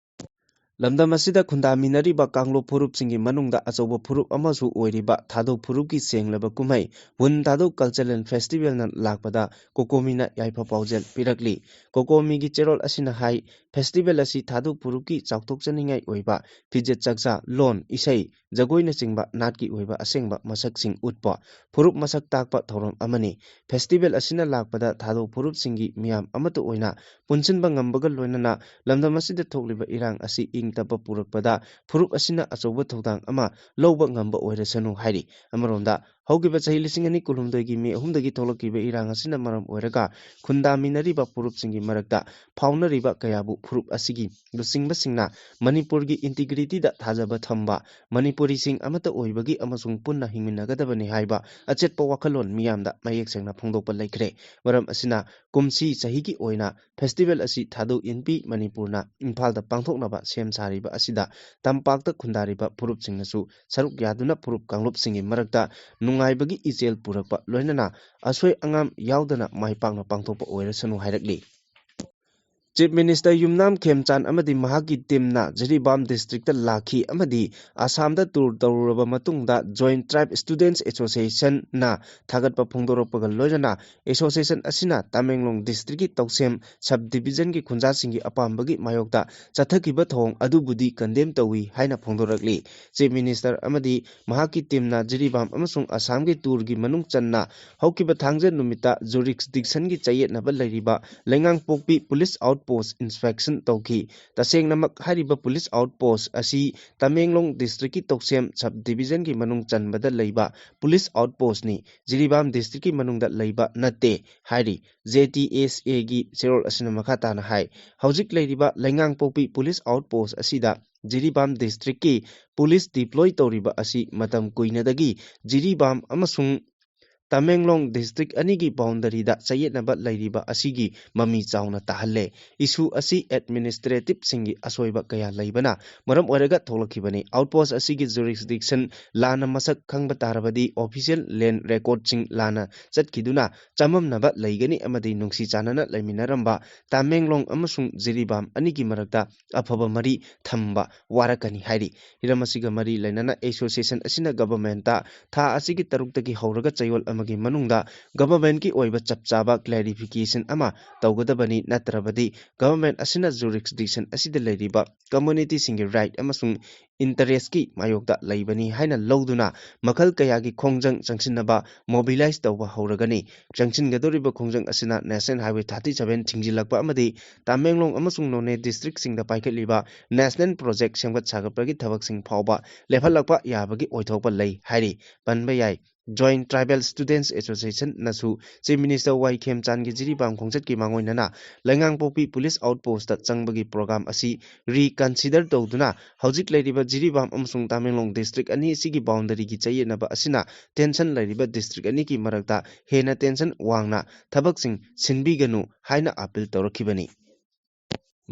ꯂꯝꯗꯝ ꯑꯁꯤꯗ ꯈꯨꯟꯗꯥꯃꯤꯟꯅꯔꯤꯕ ꯀꯥꯡꯂꯨꯞ ꯐꯨꯔꯨꯞꯁꯤꯡꯒꯤ ꯃꯅꯨꯡꯗ ꯑꯆꯧꯕ ꯐꯨꯔꯨꯞ ꯑꯃꯁꯨ ꯑꯣꯏꯔꯤꯕ ꯊꯥꯗꯧ ꯐꯨꯔꯨꯞꯀꯤ ꯁꯦꯡꯂꯕ ꯀꯨꯝꯍꯩ ꯋꯨꯟ ꯊꯥꯗꯧ ꯀꯜꯆꯔꯦꯜ ꯐꯦꯁꯇꯤꯚꯦꯜꯅ ꯂꯥꯛꯄꯗ ꯀꯣꯀꯣꯃꯤꯅ ꯌꯥꯏꯐ ꯄꯥꯎꯖꯦꯜ ꯄꯤꯔꯛꯂꯤ꯫ ꯀꯣꯀꯣꯃꯤꯒꯤ ꯆꯦꯔꯣꯜ ꯑꯁꯤꯅ ꯍꯥꯏ, ꯐꯦꯁꯇꯤꯚꯦꯜ ꯑꯁꯤ ꯊꯥꯗꯧ ꯐꯨꯔꯨꯞꯀꯤ ꯆꯥꯎꯊꯣꯛꯆꯅꯤꯡꯉꯥꯏ ꯑꯣꯏꯕ ꯐꯤꯖꯦꯠ ꯆꯥꯛꯆꯥ, ꯂꯣꯟ, ꯏꯁꯩ, ꯖꯒꯣꯏꯅꯆꯤꯡꯕ ꯅꯥꯠꯀꯤ ꯑꯣꯏꯕ ꯑꯁꯦꯡꯕ ꯃꯁꯛꯁꯤꯡ ꯎꯠꯄ, ꯐꯨꯔꯨꯞ ꯃꯁꯛ ꯇꯥꯛꯄ ꯊꯧꯔꯝ ꯑꯃꯅꯤ꯫ ꯐꯦꯁꯇꯤꯚꯦꯜ ꯑꯁꯤꯅ ꯂꯥꯛꯄꯗ ꯊꯥꯗꯧ ꯐꯨꯔꯨꯞꯁꯤꯡꯒꯤ ꯃꯤꯌꯥꯝ ꯑꯃꯠꯇ ꯑꯣꯏꯅ ꯄꯨꯟꯁꯤꯟꯕ ꯉꯝꯕꯒ ꯂꯣꯏꯅꯅ ꯂꯝꯗꯝ ꯑꯁꯤꯗ ꯊꯣꯛꯂꯤꯕ ꯏꯔꯥꯡ ꯑꯁꯤ ꯏꯪ ꯇꯞꯄ ꯄꯨꯔꯛꯄꯗ ꯐꯨꯔꯨꯞ ꯑꯁꯤꯅ ꯑꯆꯧꯕ ꯊꯧꯗꯥꯡ ꯑꯃ ꯂꯧꯕ ꯉꯝꯕ ꯑꯣꯏꯔꯁꯅꯨ ꯍꯥꯏꯔꯤ꯫ ꯑꯃꯔꯣꯝꯗ, ꯍꯧꯈꯤꯕ ꯆꯍꯤ ꯂꯤꯁꯤꯡ ꯑꯅꯤ ꯀꯨꯟꯍꯨꯝꯗꯣꯏꯒꯤ ꯃꯦ ꯑꯍꯨꯝꯗꯒꯤ ꯊꯣꯛꯂꯛꯈꯤꯕ ꯏꯔꯥꯡ ꯑꯁꯤꯅ ꯃꯔꯝ ꯑꯣꯏꯔꯒ ꯈꯨꯟꯗꯥꯃꯤꯟꯅꯔꯤꯕ ꯐꯨꯔꯨꯞꯁꯤꯡꯒꯤ ꯃꯔꯛꯇ ꯐꯥꯎꯅꯔꯤꯕ ꯀꯌꯥꯕꯨ ꯐꯨꯔꯨꯞ ꯑꯁꯤꯒꯤ ꯂꯨꯆꯤꯡꯕꯁꯤꯡꯅ ꯃꯅꯤꯄꯨꯔꯒꯤ ꯏꯟꯇꯤꯒ꯭ꯔꯤꯇꯤꯗ ꯊꯥꯖꯕ ꯊꯝꯕ, ꯃꯅꯤꯄꯨꯔꯤꯁꯤꯡ ꯑꯃꯠꯇ ꯑꯣꯏꯕꯒꯤ ꯑꯃꯁꯨꯡ ꯄꯨꯟꯅ ꯍꯤꯡꯃꯤꯟꯅꯒꯗꯕꯅꯤ ꯍꯥꯏꯕ ꯑꯆꯦꯠꯄ ꯋꯥꯈꯜꯂꯣꯟ ꯃꯤꯌꯥꯝꯗ ꯃꯌꯦꯛ ꯁꯦꯡꯅ ꯐꯣꯡꯗꯣꯛꯄ ꯂꯩꯈ꯭ꯔꯦ꯫ ꯃꯔꯝ ꯑꯁꯤꯅ ꯀꯨꯝꯁꯤ ꯆꯍꯤꯒꯤ ꯑꯣꯏꯅ ꯐꯦꯁꯇꯤꯚꯦꯜ ꯑꯁꯤ ꯊꯥꯗꯧ ꯏꯟꯄꯤ ꯃꯅꯤꯄꯨꯔꯅ ꯏꯝꯐꯥꯜꯗ ꯄꯥꯡꯊꯣꯛꯅꯕ ꯁꯦꯝ ꯁꯥꯔꯤꯕ ꯑꯁꯤꯗ ꯇꯝꯄꯥꯛꯇ ꯈꯨꯟꯗꯥꯔꯤꯕ ꯐꯨꯔꯨꯞꯁꯤꯡꯅꯁꯨ ꯁꯔꯨꯛ ꯌꯥꯗꯨꯅ ꯐꯨꯔꯨꯞ ꯀꯥꯡꯂꯨꯞꯁꯤꯡꯒꯤ ꯃꯔꯛꯇ ꯅꯨꯡꯉꯥꯏꯕꯒꯤ ꯏꯆꯦꯜ ꯄꯨꯔꯛꯄ ꯂꯣꯏꯅꯅ ꯑꯁꯣꯏ ꯑꯉꯥꯝ ꯌꯥꯎꯗꯅ ꯃꯥꯏ ꯄꯥꯛꯅ ꯄꯥꯡꯊꯣꯛꯄ ꯑꯣꯏꯔꯁꯅꯨ ꯍꯥꯏꯔꯛꯂꯤ꯫ ꯆꯤꯐ ꯃꯤꯅꯤꯁꯇꯔ ꯌꯨꯝꯅꯥꯝ ꯈꯦꯝꯆꯥꯟ ꯑꯃꯗꯤ ꯃꯍꯥꯛꯀꯤ ꯇꯤꯝꯅ ꯖꯤꯔꯤꯕꯥꯝ ꯗꯤꯁꯇ꯭ꯔꯤꯛꯇ ꯂꯥꯛꯈꯤ ꯑꯃꯗꯤ ꯑꯁꯥꯝꯗ ꯇꯨꯔ ꯇꯧꯔꯨꯔꯕ ꯃꯇꯨꯡꯗ Joint Tribe Students Associationꯅ ꯊꯥꯒꯠꯄ ꯐꯣꯡꯗꯣꯔꯛꯄꯒ ꯂꯣꯏꯅꯅ ꯑꯦꯁꯣꯁꯤꯌꯦꯁꯟ ꯑꯁꯤꯅ ꯇꯃꯦꯡꯂꯣꯡ ꯗꯤꯁꯇ꯭ꯔꯤꯛꯀꯤ ꯇꯧꯁꯦꯝ ꯁꯕ ꯗꯤꯕꯤꯖꯟꯒꯤ ꯈꯨꯟꯖꯥꯁꯤꯡꯒꯤ ꯑꯄꯥꯝꯕꯒꯤ ꯃꯥꯌꯣꯛꯇ ꯆꯠꯊꯈꯤꯕ ꯊꯧꯑꯣꯡ ꯑꯗꯨꯕꯨꯗꯤ ꯀꯟꯗꯦꯝ ꯇꯧꯏ ꯍꯥꯏꯅ ꯐꯣꯡꯗꯣꯔꯛꯂꯤ꯫ ꯆꯤꯐ ꯃꯤꯅꯤꯁꯇꯔ ꯑꯃꯗꯤ ꯃꯍꯥꯛꯀꯤ ꯇꯤꯝꯅ ꯖꯤꯔꯤꯕꯥꯝ ꯑꯃꯁꯨꯡ ꯑꯁꯥꯝꯒꯤ ꯇꯨꯔꯒꯤ ꯃꯅꯨꯡ ꯆꯟꯅ ꯍꯧꯈꯤꯕ ꯊꯥꯡꯖ ꯅꯨꯃꯤꯠꯇ ꯖꯨꯔꯤꯁꯗꯤꯛꯁꯟꯒꯤ ꯆꯌꯦꯠꯅꯕ ꯂꯩꯔꯤꯕ ꯂꯩꯉꯥꯡꯄꯣꯛꯄꯤ ꯄꯨꯂꯤꯁ ꯑꯥꯎꯠ ꯄꯣꯁ ꯏꯟꯁꯄꯦꯛꯁꯟ ꯇꯧꯈꯤ꯫ ꯇꯁꯦꯡꯅꯃꯛ ꯍꯥꯏꯔꯤꯕ ꯄꯨꯂꯤꯁ ꯑꯥꯎꯠ ꯄꯣꯁ ꯑꯁꯤ ꯇꯃꯦꯡꯂꯣꯡ ꯗꯤꯁꯇ꯭ꯔꯤꯛꯀꯤ ꯇꯧꯁꯦꯝ ꯁꯕ ꯗꯤꯕꯤꯖꯟꯒꯤ ꯃꯅꯨꯡ ꯆꯟꯕꯗ ꯂꯩꯕ ꯄꯨꯂꯤꯁ ꯑꯥꯎꯠ ꯄꯣꯁꯅꯤ, ꯖꯤꯔꯤꯕꯥꯝ ꯗꯤꯁꯇ꯭ꯔꯤꯛꯀꯤ ꯃꯅꯨꯡꯗ ꯂꯩꯕ ꯅꯠꯇꯦ ꯍꯥꯏꯔꯤ꯫ ꯖꯦ ꯇꯤ ꯑꯦꯁ ꯑꯦꯒꯤ ꯆꯦꯔꯣꯜ ꯑꯁꯤꯅ ꯃꯈꯥ ꯇꯥꯅ ꯍꯥꯏ, ꯍꯧꯖꯤꯛ ꯂꯩꯔꯤꯕ ꯂꯩꯉꯥꯡꯄꯣꯛꯄꯤ ꯄꯨꯂꯤꯁ ꯑꯥꯎꯠ ꯄꯣꯁ ꯑꯁꯤꯗ ꯖꯤꯔꯤꯕꯥꯝ ꯗꯤꯁꯇ꯭ꯔꯤꯛꯀꯤ ꯄꯨꯂꯤꯁ ꯗꯤꯄ꯭ꯂꯣꯏ ꯇꯧꯔꯤꯕ ꯑꯁꯤ ꯃꯇꯝ ꯀꯨꯏꯅꯗꯒꯤ ꯖꯤꯔꯤꯕꯥꯝ ꯑꯃꯁꯨꯡ ꯇꯃꯦꯡꯂꯣꯡ ꯗꯤꯁꯇ꯭ꯔꯤꯛ ꯑꯅꯤꯒꯤ ꯕꯥꯎꯟꯗꯔꯤꯗ ꯆꯌꯦꯠꯅꯕ ꯂꯩꯔꯤꯕ ꯑꯁꯤꯒꯤ ꯃꯃꯤ ꯆꯥꯎꯅ ꯇꯥꯍꯜꯂꯦ꯫ ꯏꯁꯨ ꯑꯁꯤ ꯑꯦꯗꯃꯤꯅꯤꯁꯇ꯭ꯔꯦꯇꯤꯚꯁꯤꯡꯒꯤ ꯑꯁꯣꯏꯕ ꯀꯌꯥ ꯂꯩꯕꯅ ꯃꯔꯝ ꯑꯣꯏꯔꯒ ꯊꯣꯛꯂꯛꯈꯤꯕꯅꯤ꯫ ꯑꯥꯎꯠꯄꯣꯁ ꯑꯁꯤꯒꯤ ꯖꯨꯔꯤꯁꯗꯤꯛꯁꯟ ꯂꯥꯟꯅ ꯃꯁꯛ ꯈꯪꯕ ꯇꯥꯔꯕꯗꯤ ꯑꯣꯐꯤꯁꯤꯌꯦꯜ ꯂꯦꯟ ꯔꯦꯀꯣꯔꯗꯁꯤꯡ ꯂꯥꯟꯅ ꯆꯠꯈꯤꯗꯨꯅ ꯆꯃꯝꯅꯕ ꯂꯩꯒꯅꯤ ꯑꯃꯗꯤ ꯅꯨꯡꯁꯤ ꯆꯥꯟꯅꯅ ꯂꯩꯃꯤꯟꯅꯔꯝꯕ ꯇꯃꯦꯡꯂꯣꯡ ꯑꯃꯁꯨꯡ ꯖꯤꯔꯤꯕꯥꯝ ꯑꯅꯤꯒꯤ ꯃꯔꯛꯇ ꯑꯐꯕ ꯃꯔꯤ ꯊꯝꯕ ꯋꯥꯔꯛꯀꯅꯤ ꯍꯥꯏꯔꯤ꯫ ꯍꯤꯔꯝ ꯑꯁꯤꯒ ꯃꯔꯤ ꯂꯩꯅꯅ ꯑꯦꯁꯣꯁꯤꯌꯦꯁꯟ ꯑꯁꯤꯅ ꯒꯚꯔꯟꯃꯦꯟꯠꯇ ꯊꯥ ꯑꯁꯤꯒꯤ ꯇꯔꯨꯛꯇꯒꯤ ꯍꯧꯔꯒ ꯆꯌꯣꯜ ꯑꯃꯒꯤ ꯃꯅꯨꯡꯗ ꯒꯚꯔꯟꯃꯦꯟꯠꯀꯤ ꯑꯣꯏꯕ ꯆꯞ ꯆꯥꯕ ꯀ꯭ꯂꯦꯔꯤꯐꯤꯀꯦꯁꯟ ꯑꯃ ꯇꯧꯒꯗꯕꯅꯤ, ꯅꯠꯇ꯭ꯔꯕꯗꯤ ꯒꯚꯔꯟꯃꯦꯟꯠ ꯑꯁꯤꯅ ꯖꯨꯔꯤꯁꯗꯤꯛꯁꯟ ꯑꯁꯤꯗ ꯂꯩꯔꯤꯕ ꯀꯝꯃ꯭ꯌꯨꯅꯤꯇꯤꯁꯤꯡꯒꯤ ꯔꯥꯏꯠ ꯑꯃꯁꯨꯡ ꯏꯟꯇꯔꯦꯁꯀꯤ ꯃꯥꯌꯣꯛꯇ ꯂꯩꯕꯅꯤ ꯍꯥꯏꯅ ꯂꯧꯗꯨꯅ ꯃꯈꯜ ꯀꯌꯥꯒꯤ ꯈꯣꯡꯖꯪ ꯆꯪꯁꯤꯟꯅꯕ ꯃꯣꯕꯤꯂꯥꯏꯖ ꯇꯧꯕ ꯍꯧꯔꯒꯅꯤ꯫ ꯆꯪꯁꯤꯟꯒꯗꯧꯔꯤꯕ ꯈꯣꯡꯖꯪ ꯑꯁꯤꯅ ꯅꯦꯁꯅꯦꯜ ꯍꯥꯏꯋꯦ ꯊꯥꯔꯇꯤ ꯁꯚꯦꯟ ꯊꯤꯡꯖꯤꯜꯂꯛꯄ ꯑꯃꯗꯤ ꯇꯃꯦꯡꯂꯣꯡ ꯑꯃꯁꯨꯡ ꯅꯣꯅꯦ ꯗꯤꯁꯇ꯭ꯔꯤꯛꯁꯤꯡꯗ ꯄꯥꯏꯈꯠꯂꯤꯕ ꯅꯦꯁꯅꯦꯜ ꯄ꯭ꯔꯣꯖꯦꯛ ꯁꯦꯝꯒꯠ ꯁꯥꯒꯠꯄꯒꯤ ꯊꯕꯛꯁꯤꯡ ꯐꯥꯎꯕ ꯂꯦꯞꯍꯜꯂꯛꯄ ꯌꯥꯕꯒꯤ ꯑꯣꯏꯊꯣꯛꯄ ꯂꯩ ꯍꯥꯏꯔꯤ꯫ ꯄꯟꯕ ꯌꯥꯏ, ꯖꯣꯏꯟꯠ ꯇ꯭ꯔꯥꯏꯕꯦꯜ ꯁ꯭ꯇꯨꯗꯦꯟꯠꯁ ꯑꯦꯁꯣꯁꯤꯌꯦꯁꯟꯅꯁꯨ ꯆꯤꯐ ꯃꯤꯅꯤꯁꯇꯔ ꯋꯥꯏ ꯈꯦꯝꯆꯥꯟꯒꯤ ꯖꯤꯔꯤꯕꯥꯝ ꯈꯣꯡꯆꯠꯀꯤ ꯃꯥꯡꯑꯣꯏꯅꯅ ꯂꯩꯉꯥꯡꯄꯣꯛꯄꯤ ꯄꯨꯂꯤꯁ ꯑꯥꯎꯠꯄꯣꯁꯇ ꯆꯪꯕꯒꯤ ꯄ꯭ꯔꯣꯒ꯭ꯔꯥꯝ ꯑꯁꯤ ꯔꯤꯀꯟꯁꯤꯗꯔ ꯇꯧꯗꯨꯅ ꯍꯧꯖꯤꯛ ꯂꯩꯔꯤꯕ ꯖꯤꯔꯤꯕꯥꯝ ꯑꯃꯁꯨꯡ ꯇꯃꯦꯡꯂꯣꯡ ꯗꯤꯁꯇ꯭ꯔꯤꯛ ꯑꯅꯤ ꯑꯁꯤꯒꯤ ꯕꯥꯎꯟꯗꯔꯤꯒꯤ ꯆꯌꯦꯠꯅꯕ ꯑꯁꯤꯅ ꯇꯦꯟꯁꯟ ꯂꯩꯔꯤꯕ ꯗꯤꯁꯇ꯭ꯔꯤꯛ ꯑꯅꯤꯒꯤ ꯃꯔꯛꯇ ꯍꯦꯟꯅ ꯇꯦꯟꯁꯟ ꯋꯥꯡꯅ ꯊꯕꯛꯁꯤꯡ ꯁꯤꯟꯕꯤꯒꯅꯨ ꯍꯥꯏꯅ ꯑꯥꯄꯤꯜ ꯇꯧꯔꯛꯈꯤꯕꯅꯤ꯫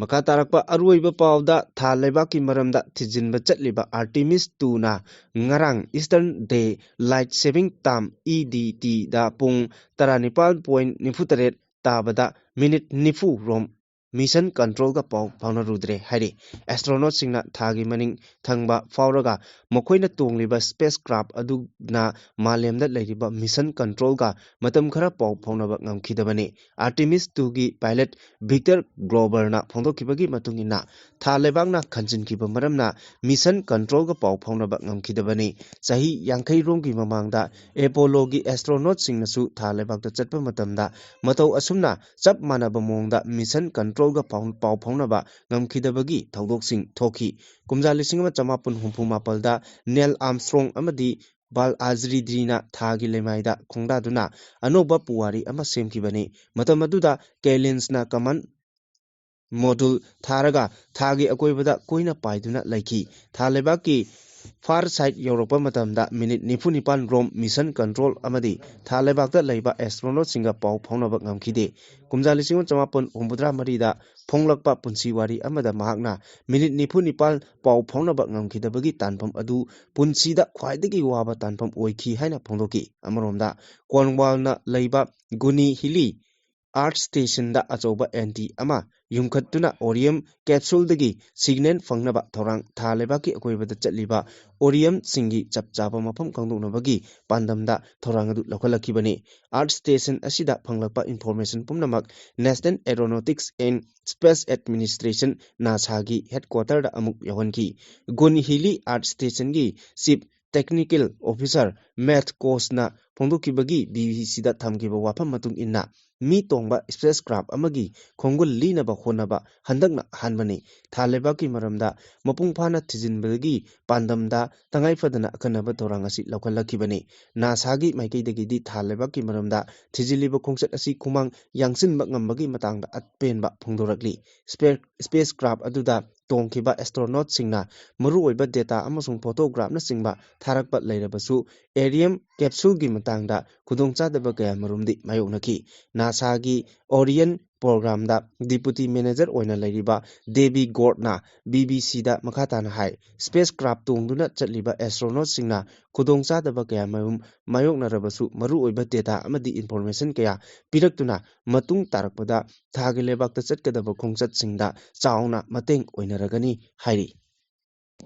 ꯃꯈꯥ ꯇꯥꯔꯛꯄ ꯑꯔꯣꯏꯕ ꯄꯥꯎꯗ ꯊꯥ ꯂꯩꯕꯥꯛꯀꯤ ꯃꯔꯝꯗ ꯊꯤꯖꯤꯟꯕ ꯆꯠꯂꯤꯕ ꯑꯥꯔꯇꯤꯃꯤꯁ ꯇꯨꯅ ꯉꯔꯥꯡ Eastern Day Light Saving Time, E D T, ꯗ ꯄꯨꯡ ꯇꯔꯥꯅꯤꯄꯥꯜ ꯄꯣꯏꯟꯠ ꯅꯤꯐꯨ ꯇꯔꯦꯠ ꯇꯥꯕꯗ ꯃꯤꯅꯤꯠ ꯅꯤꯐꯨ ꯔꯣꯝ ꯃꯤꯁꯟ ꯀꯟꯇ꯭ꯔꯣꯜꯒ ꯄꯥꯎ ꯐꯥꯎꯅꯔꯨꯗ꯭ꯔꯦ ꯍꯥꯏꯔꯤ꯫ ꯑꯦꯁꯇ꯭ꯔꯣꯅꯣꯠꯁꯤꯡꯅ ꯊꯥꯒꯤ ꯃꯅꯤꯡ ꯊꯪꯕ ꯐꯥꯎꯔꯒ ꯃꯈꯣꯏꯅ ꯇꯣꯡꯂꯤꯕ ꯁ꯭ꯄꯦꯁ ꯀ꯭ꯔꯥꯐ ꯑꯗꯨꯅ ꯃꯥꯂꯦꯝꯗ ꯂꯩꯔꯤꯕ ꯃꯤꯁꯟ ꯀꯟꯇ꯭ꯔꯣꯜꯒ ꯃꯇꯝ ꯈꯔ ꯄꯥꯎ ꯐꯥꯎꯅꯕ ꯉꯝꯈꯤꯗꯕꯅꯤ꯫ ꯑꯥꯔꯇꯤꯃꯤꯁ ꯇꯨꯒꯤ ꯄꯥꯏꯂꯠ ꯚꯤꯛꯇꯔ ꯒ꯭ꯂꯣꯕꯔꯅ ꯐꯣꯡꯗꯣꯛꯈꯤꯕꯒꯤ ꯃꯇꯨꯡ ꯏꯟꯅ, ꯊꯥ ꯂꯩꯕꯥꯛꯅ ꯈꯟꯖꯤꯟꯈꯤꯕ ꯃꯔꯝꯅ ꯃꯤꯁꯟ ꯀꯟꯇ꯭ꯔꯣꯜꯒ ꯄꯥꯎ ꯐꯥꯎꯅꯕ ꯉꯝꯈꯤꯗꯕꯅꯤ꯫ ꯆꯍꯤ ꯌꯥꯡꯈꯩ ꯔꯣꯝꯒꯤ ꯃꯃꯥꯡꯗ ꯑꯦꯄꯣꯂꯣꯒꯤ ꯑꯦꯁꯇ꯭ꯔꯣꯅꯣꯠꯁꯤꯡꯅꯁꯨ ꯊꯥ ꯂꯩꯕꯥꯛꯇ ꯆꯠꯄ ꯃꯇꯝꯗ ꯃꯇꯧ ꯑꯁꯨꯝꯅ ꯆꯞ ꯃꯥꯟꯅꯕ ꯃꯑꯣꯡꯗ ꯃꯤꯁꯟ ꯀꯟꯇ꯭ꯔꯣꯜꯒ ꯄꯥꯎ, ꯄꯥꯎ ꯐꯥꯎꯅꯕ ꯉꯝꯈꯤꯗꯕꯒꯤ ꯊꯧꯗꯣꯛꯁꯤꯡ ꯊꯣꯛꯈꯤ꯫ ꯀꯨꯝꯖꯥ ꯂꯤꯁꯤꯡ ꯑꯃ ꯆꯃꯥꯄꯟ ꯍꯨꯝꯐꯨ ꯃꯥꯄꯜꯗ ꯅꯦꯜ ꯑꯥꯔꯝꯁꯇ꯭ꯔꯣꯡ ꯑꯃꯗꯤ ꯕꯥꯜ ꯑꯥꯖ꯭ꯔꯤꯗ꯭ꯔꯤꯅ ꯊꯥꯒꯤ ꯂꯩꯃꯥꯏꯗ ꯈꯣꯡꯗꯥꯗꯨꯅ ꯑꯅꯧꯕ ꯄꯨꯋꯥꯔꯤ ꯑꯃ ꯁꯦꯝꯈꯤꯕꯅꯤ꯫ ꯃꯇꯝ ꯑꯗꯨꯗ ꯀꯦꯂꯤꯟꯁꯅ ꯀꯃꯟ ꯃꯣꯗꯨꯜ ꯊꯥꯔꯒ ꯊꯥꯒꯤ ꯑꯀꯣꯏꯕꯗ ꯀꯣꯏꯅ ꯄꯥꯏꯗꯨꯅ ꯂꯩꯈꯤ꯫ ꯊꯥ ꯂꯩꯕꯥꯛꯀꯤ far side ꯌꯧꯔꯛꯄ ꯃꯇꯝꯗ ꯃꯤꯅꯤꯠ ꯅꯤꯐꯨ ꯅꯤꯄꯥꯟ ꯔꯣꯝ mission control ꯑꯃꯗꯤ ꯊꯥ ꯂꯩꯕꯥꯛꯇ ꯂꯩꯕ astronautꯁꯤꯡꯒ ꯄꯥꯎ ꯐꯥꯎꯅꯕ ꯉꯝꯈꯤꯗꯦ꯫ ꯀꯨꯝꯖꯥ ꯂꯤꯁꯤꯡ ꯑꯃ ꯆꯃꯥꯄꯟ ꯍꯨꯝꯐꯨꯇꯔꯥ ꯃꯔꯤꯗ ꯐꯣꯡꯂꯛꯄ ꯄꯨꯟꯁꯤ ꯋꯥꯔꯤ ꯑꯃꯗ ꯃꯍꯥꯛꯅ ꯃꯤꯅꯤꯠ ꯅꯤꯐꯨ ꯅꯤꯄꯥꯟ ꯄꯥꯎ ꯐꯥꯎꯅꯕ ꯉꯝꯈꯤꯗꯕꯒꯤ ꯇꯥꯟꯐꯝ ꯑꯗꯨ ꯄꯨꯟꯁꯤꯗ ꯈ꯭ꯋꯥꯏꯗꯒꯤ ꯋꯥꯕ ꯇꯥꯟꯐꯝ ꯑꯣꯏꯈꯤ ꯍꯥꯏꯅ ꯐꯣꯡꯗꯣꯛꯈꯤ꯫ ꯑꯃꯔꯣꯝꯗ, ꯀꯣꯔꯟꯋꯥꯜꯅ ꯂꯩꯕ ꯒꯨꯅꯤ ꯍꯤꯂꯤ Earth Stationꯗ ꯑꯆꯧꯕ antenna ꯑꯃ ꯌꯨꯝꯈꯠꯇꯨꯅ Orion capsuleꯗꯒꯤ signal ꯐꯪꯅꯕ ꯊꯧꯔꯥꯡ, ꯊꯥ ꯂꯩꯕꯥꯛꯀꯤ ꯑꯀꯣꯏꯕꯗ ꯆꯠꯂꯤꯕ Orionꯁꯤꯡꯒꯤ ꯆꯞ ꯆꯥꯕ ꯃꯐꯝ ꯈꯪꯗꯣꯛꯅꯕꯒꯤ ꯄꯥꯟꯗꯝꯗ ꯊꯧꯔꯥꯡ ꯑꯗꯨ ꯂꯧꯈꯠꯂꯛꯈꯤꯕꯅꯤ꯫ Earth Station ꯑꯁꯤꯗ ꯐꯪꯂꯛꯄ information ꯄꯨꯝꯅꯃꯛ National Aeronautics and Space Administration, NASAꯒꯤ headquarterꯗ ꯑꯃꯨꯛ ꯌꯧꯍꯟꯈꯤ꯫ ꯒꯨꯟ ꯍꯤꯂꯤ Earth Stationꯒꯤ Chief Technical Officer Matt Coxꯅ ꯐꯣꯡꯗꯣꯛꯈꯤꯕꯒꯤ BBCꯗ ꯊꯝꯈꯤꯕ ꯋꯥꯐꯝ ꯃꯇꯨꯡ ꯏꯟꯅ, ꯃꯤ ꯇꯣꯡꯕ spacecraft ꯑꯃꯒꯤ ꯈꯣꯡꯒꯨꯜ ꯂꯤꯅꯕ ꯍꯣꯠꯅꯕ ꯍꯟꯗꯛꯅ ꯑꯍꯥꯟꯕꯅꯤ꯫ ꯊꯥ ꯂꯩꯕꯥꯛꯀꯤ ꯃꯔꯝꯗ ꯃꯄꯨꯡ ꯐꯥꯅ ꯊꯤꯖꯤꯟꯕꯒꯤ ꯄꯥꯟꯗꯝꯗ ꯇꯉꯥꯏ ꯐꯗꯅ ꯑꯈꯟꯅꯕ ꯊꯧꯔꯥꯡ ꯑꯁꯤ ꯂꯧꯈꯠꯂꯛꯈꯤꯕꯅꯤ꯫ NASAꯒꯤ ꯃꯥꯏꯀꯩꯗꯒꯤꯗꯤ ꯊꯥ ꯂꯩꯕꯥꯛꯀꯤ ꯃꯔꯝꯗ ꯊꯤꯖꯤꯜꯂꯤꯕ ꯈꯣꯡꯆꯠ ꯑꯁꯤ ꯈꯨꯃꯥꯡ ꯌꯥꯡꯁꯤꯟꯕ ꯉꯝꯕꯒꯤ ꯃꯇꯥꯡꯗ ꯑꯄꯦꯟꯕ ꯐꯣꯡꯗꯣꯔꯛꯂꯤ꯫ Space, spacecraft ꯑꯗꯨꯗ ꯇꯣꯡꯈꯤꯕ astronautꯁꯤꯡꯅ ꯃꯔꯨꯑꯣꯏꯕ data ꯑꯃꯁꯨꯡ photographꯅꯆꯤꯡꯕ ꯊꯥꯔꯛꯄ ꯂꯩꯔꯕꯁꯨ, Orion capsuleꯒꯤ ꯃꯇꯥꯡꯗ ꯈꯨꯗꯣꯡꯆꯥꯗꯕ ꯀꯌꯥ ꯃꯔꯨꯝꯗꯤ ꯃꯥꯌꯣꯛꯅꯈꯤ꯫ NASAꯒꯤ Orion programꯗ deputy manager ꯑꯣꯏꯅ ꯂꯩꯔꯤꯕ Debbie Gordonꯅ BBCꯗ ꯃꯈꯥ ꯇꯥꯅ ꯍꯥꯏ, spacecraft ꯇꯣꯡꯗꯨꯅ ꯆꯠꯂꯤꯕ astronautꯁꯤꯡꯅ ꯈꯨꯗꯣꯡꯆꯥꯗꯕ ꯀꯌꯥ ꯃꯔꯨꯝ ꯃꯥꯌꯣꯛꯅꯔꯕꯁꯨ, ꯃꯔꯨꯑꯣꯏꯕ data ꯑꯃꯗꯤ information ꯀꯌꯥ ꯄꯤꯔꯛꯇꯨꯅ ꯃꯇꯨꯡ ꯇꯥꯔꯛꯄꯗ ꯊꯥꯒꯤ ꯂꯩꯕꯥꯛꯇ ꯆꯠꯀꯗꯕ ꯈꯣꯡꯆꯠꯁꯤꯡꯗ ꯆꯥꯎꯅ ꯃꯇꯦꯡ ꯑꯣꯏꯅꯔꯒꯅꯤ ꯍꯥꯏꯔꯤ꯫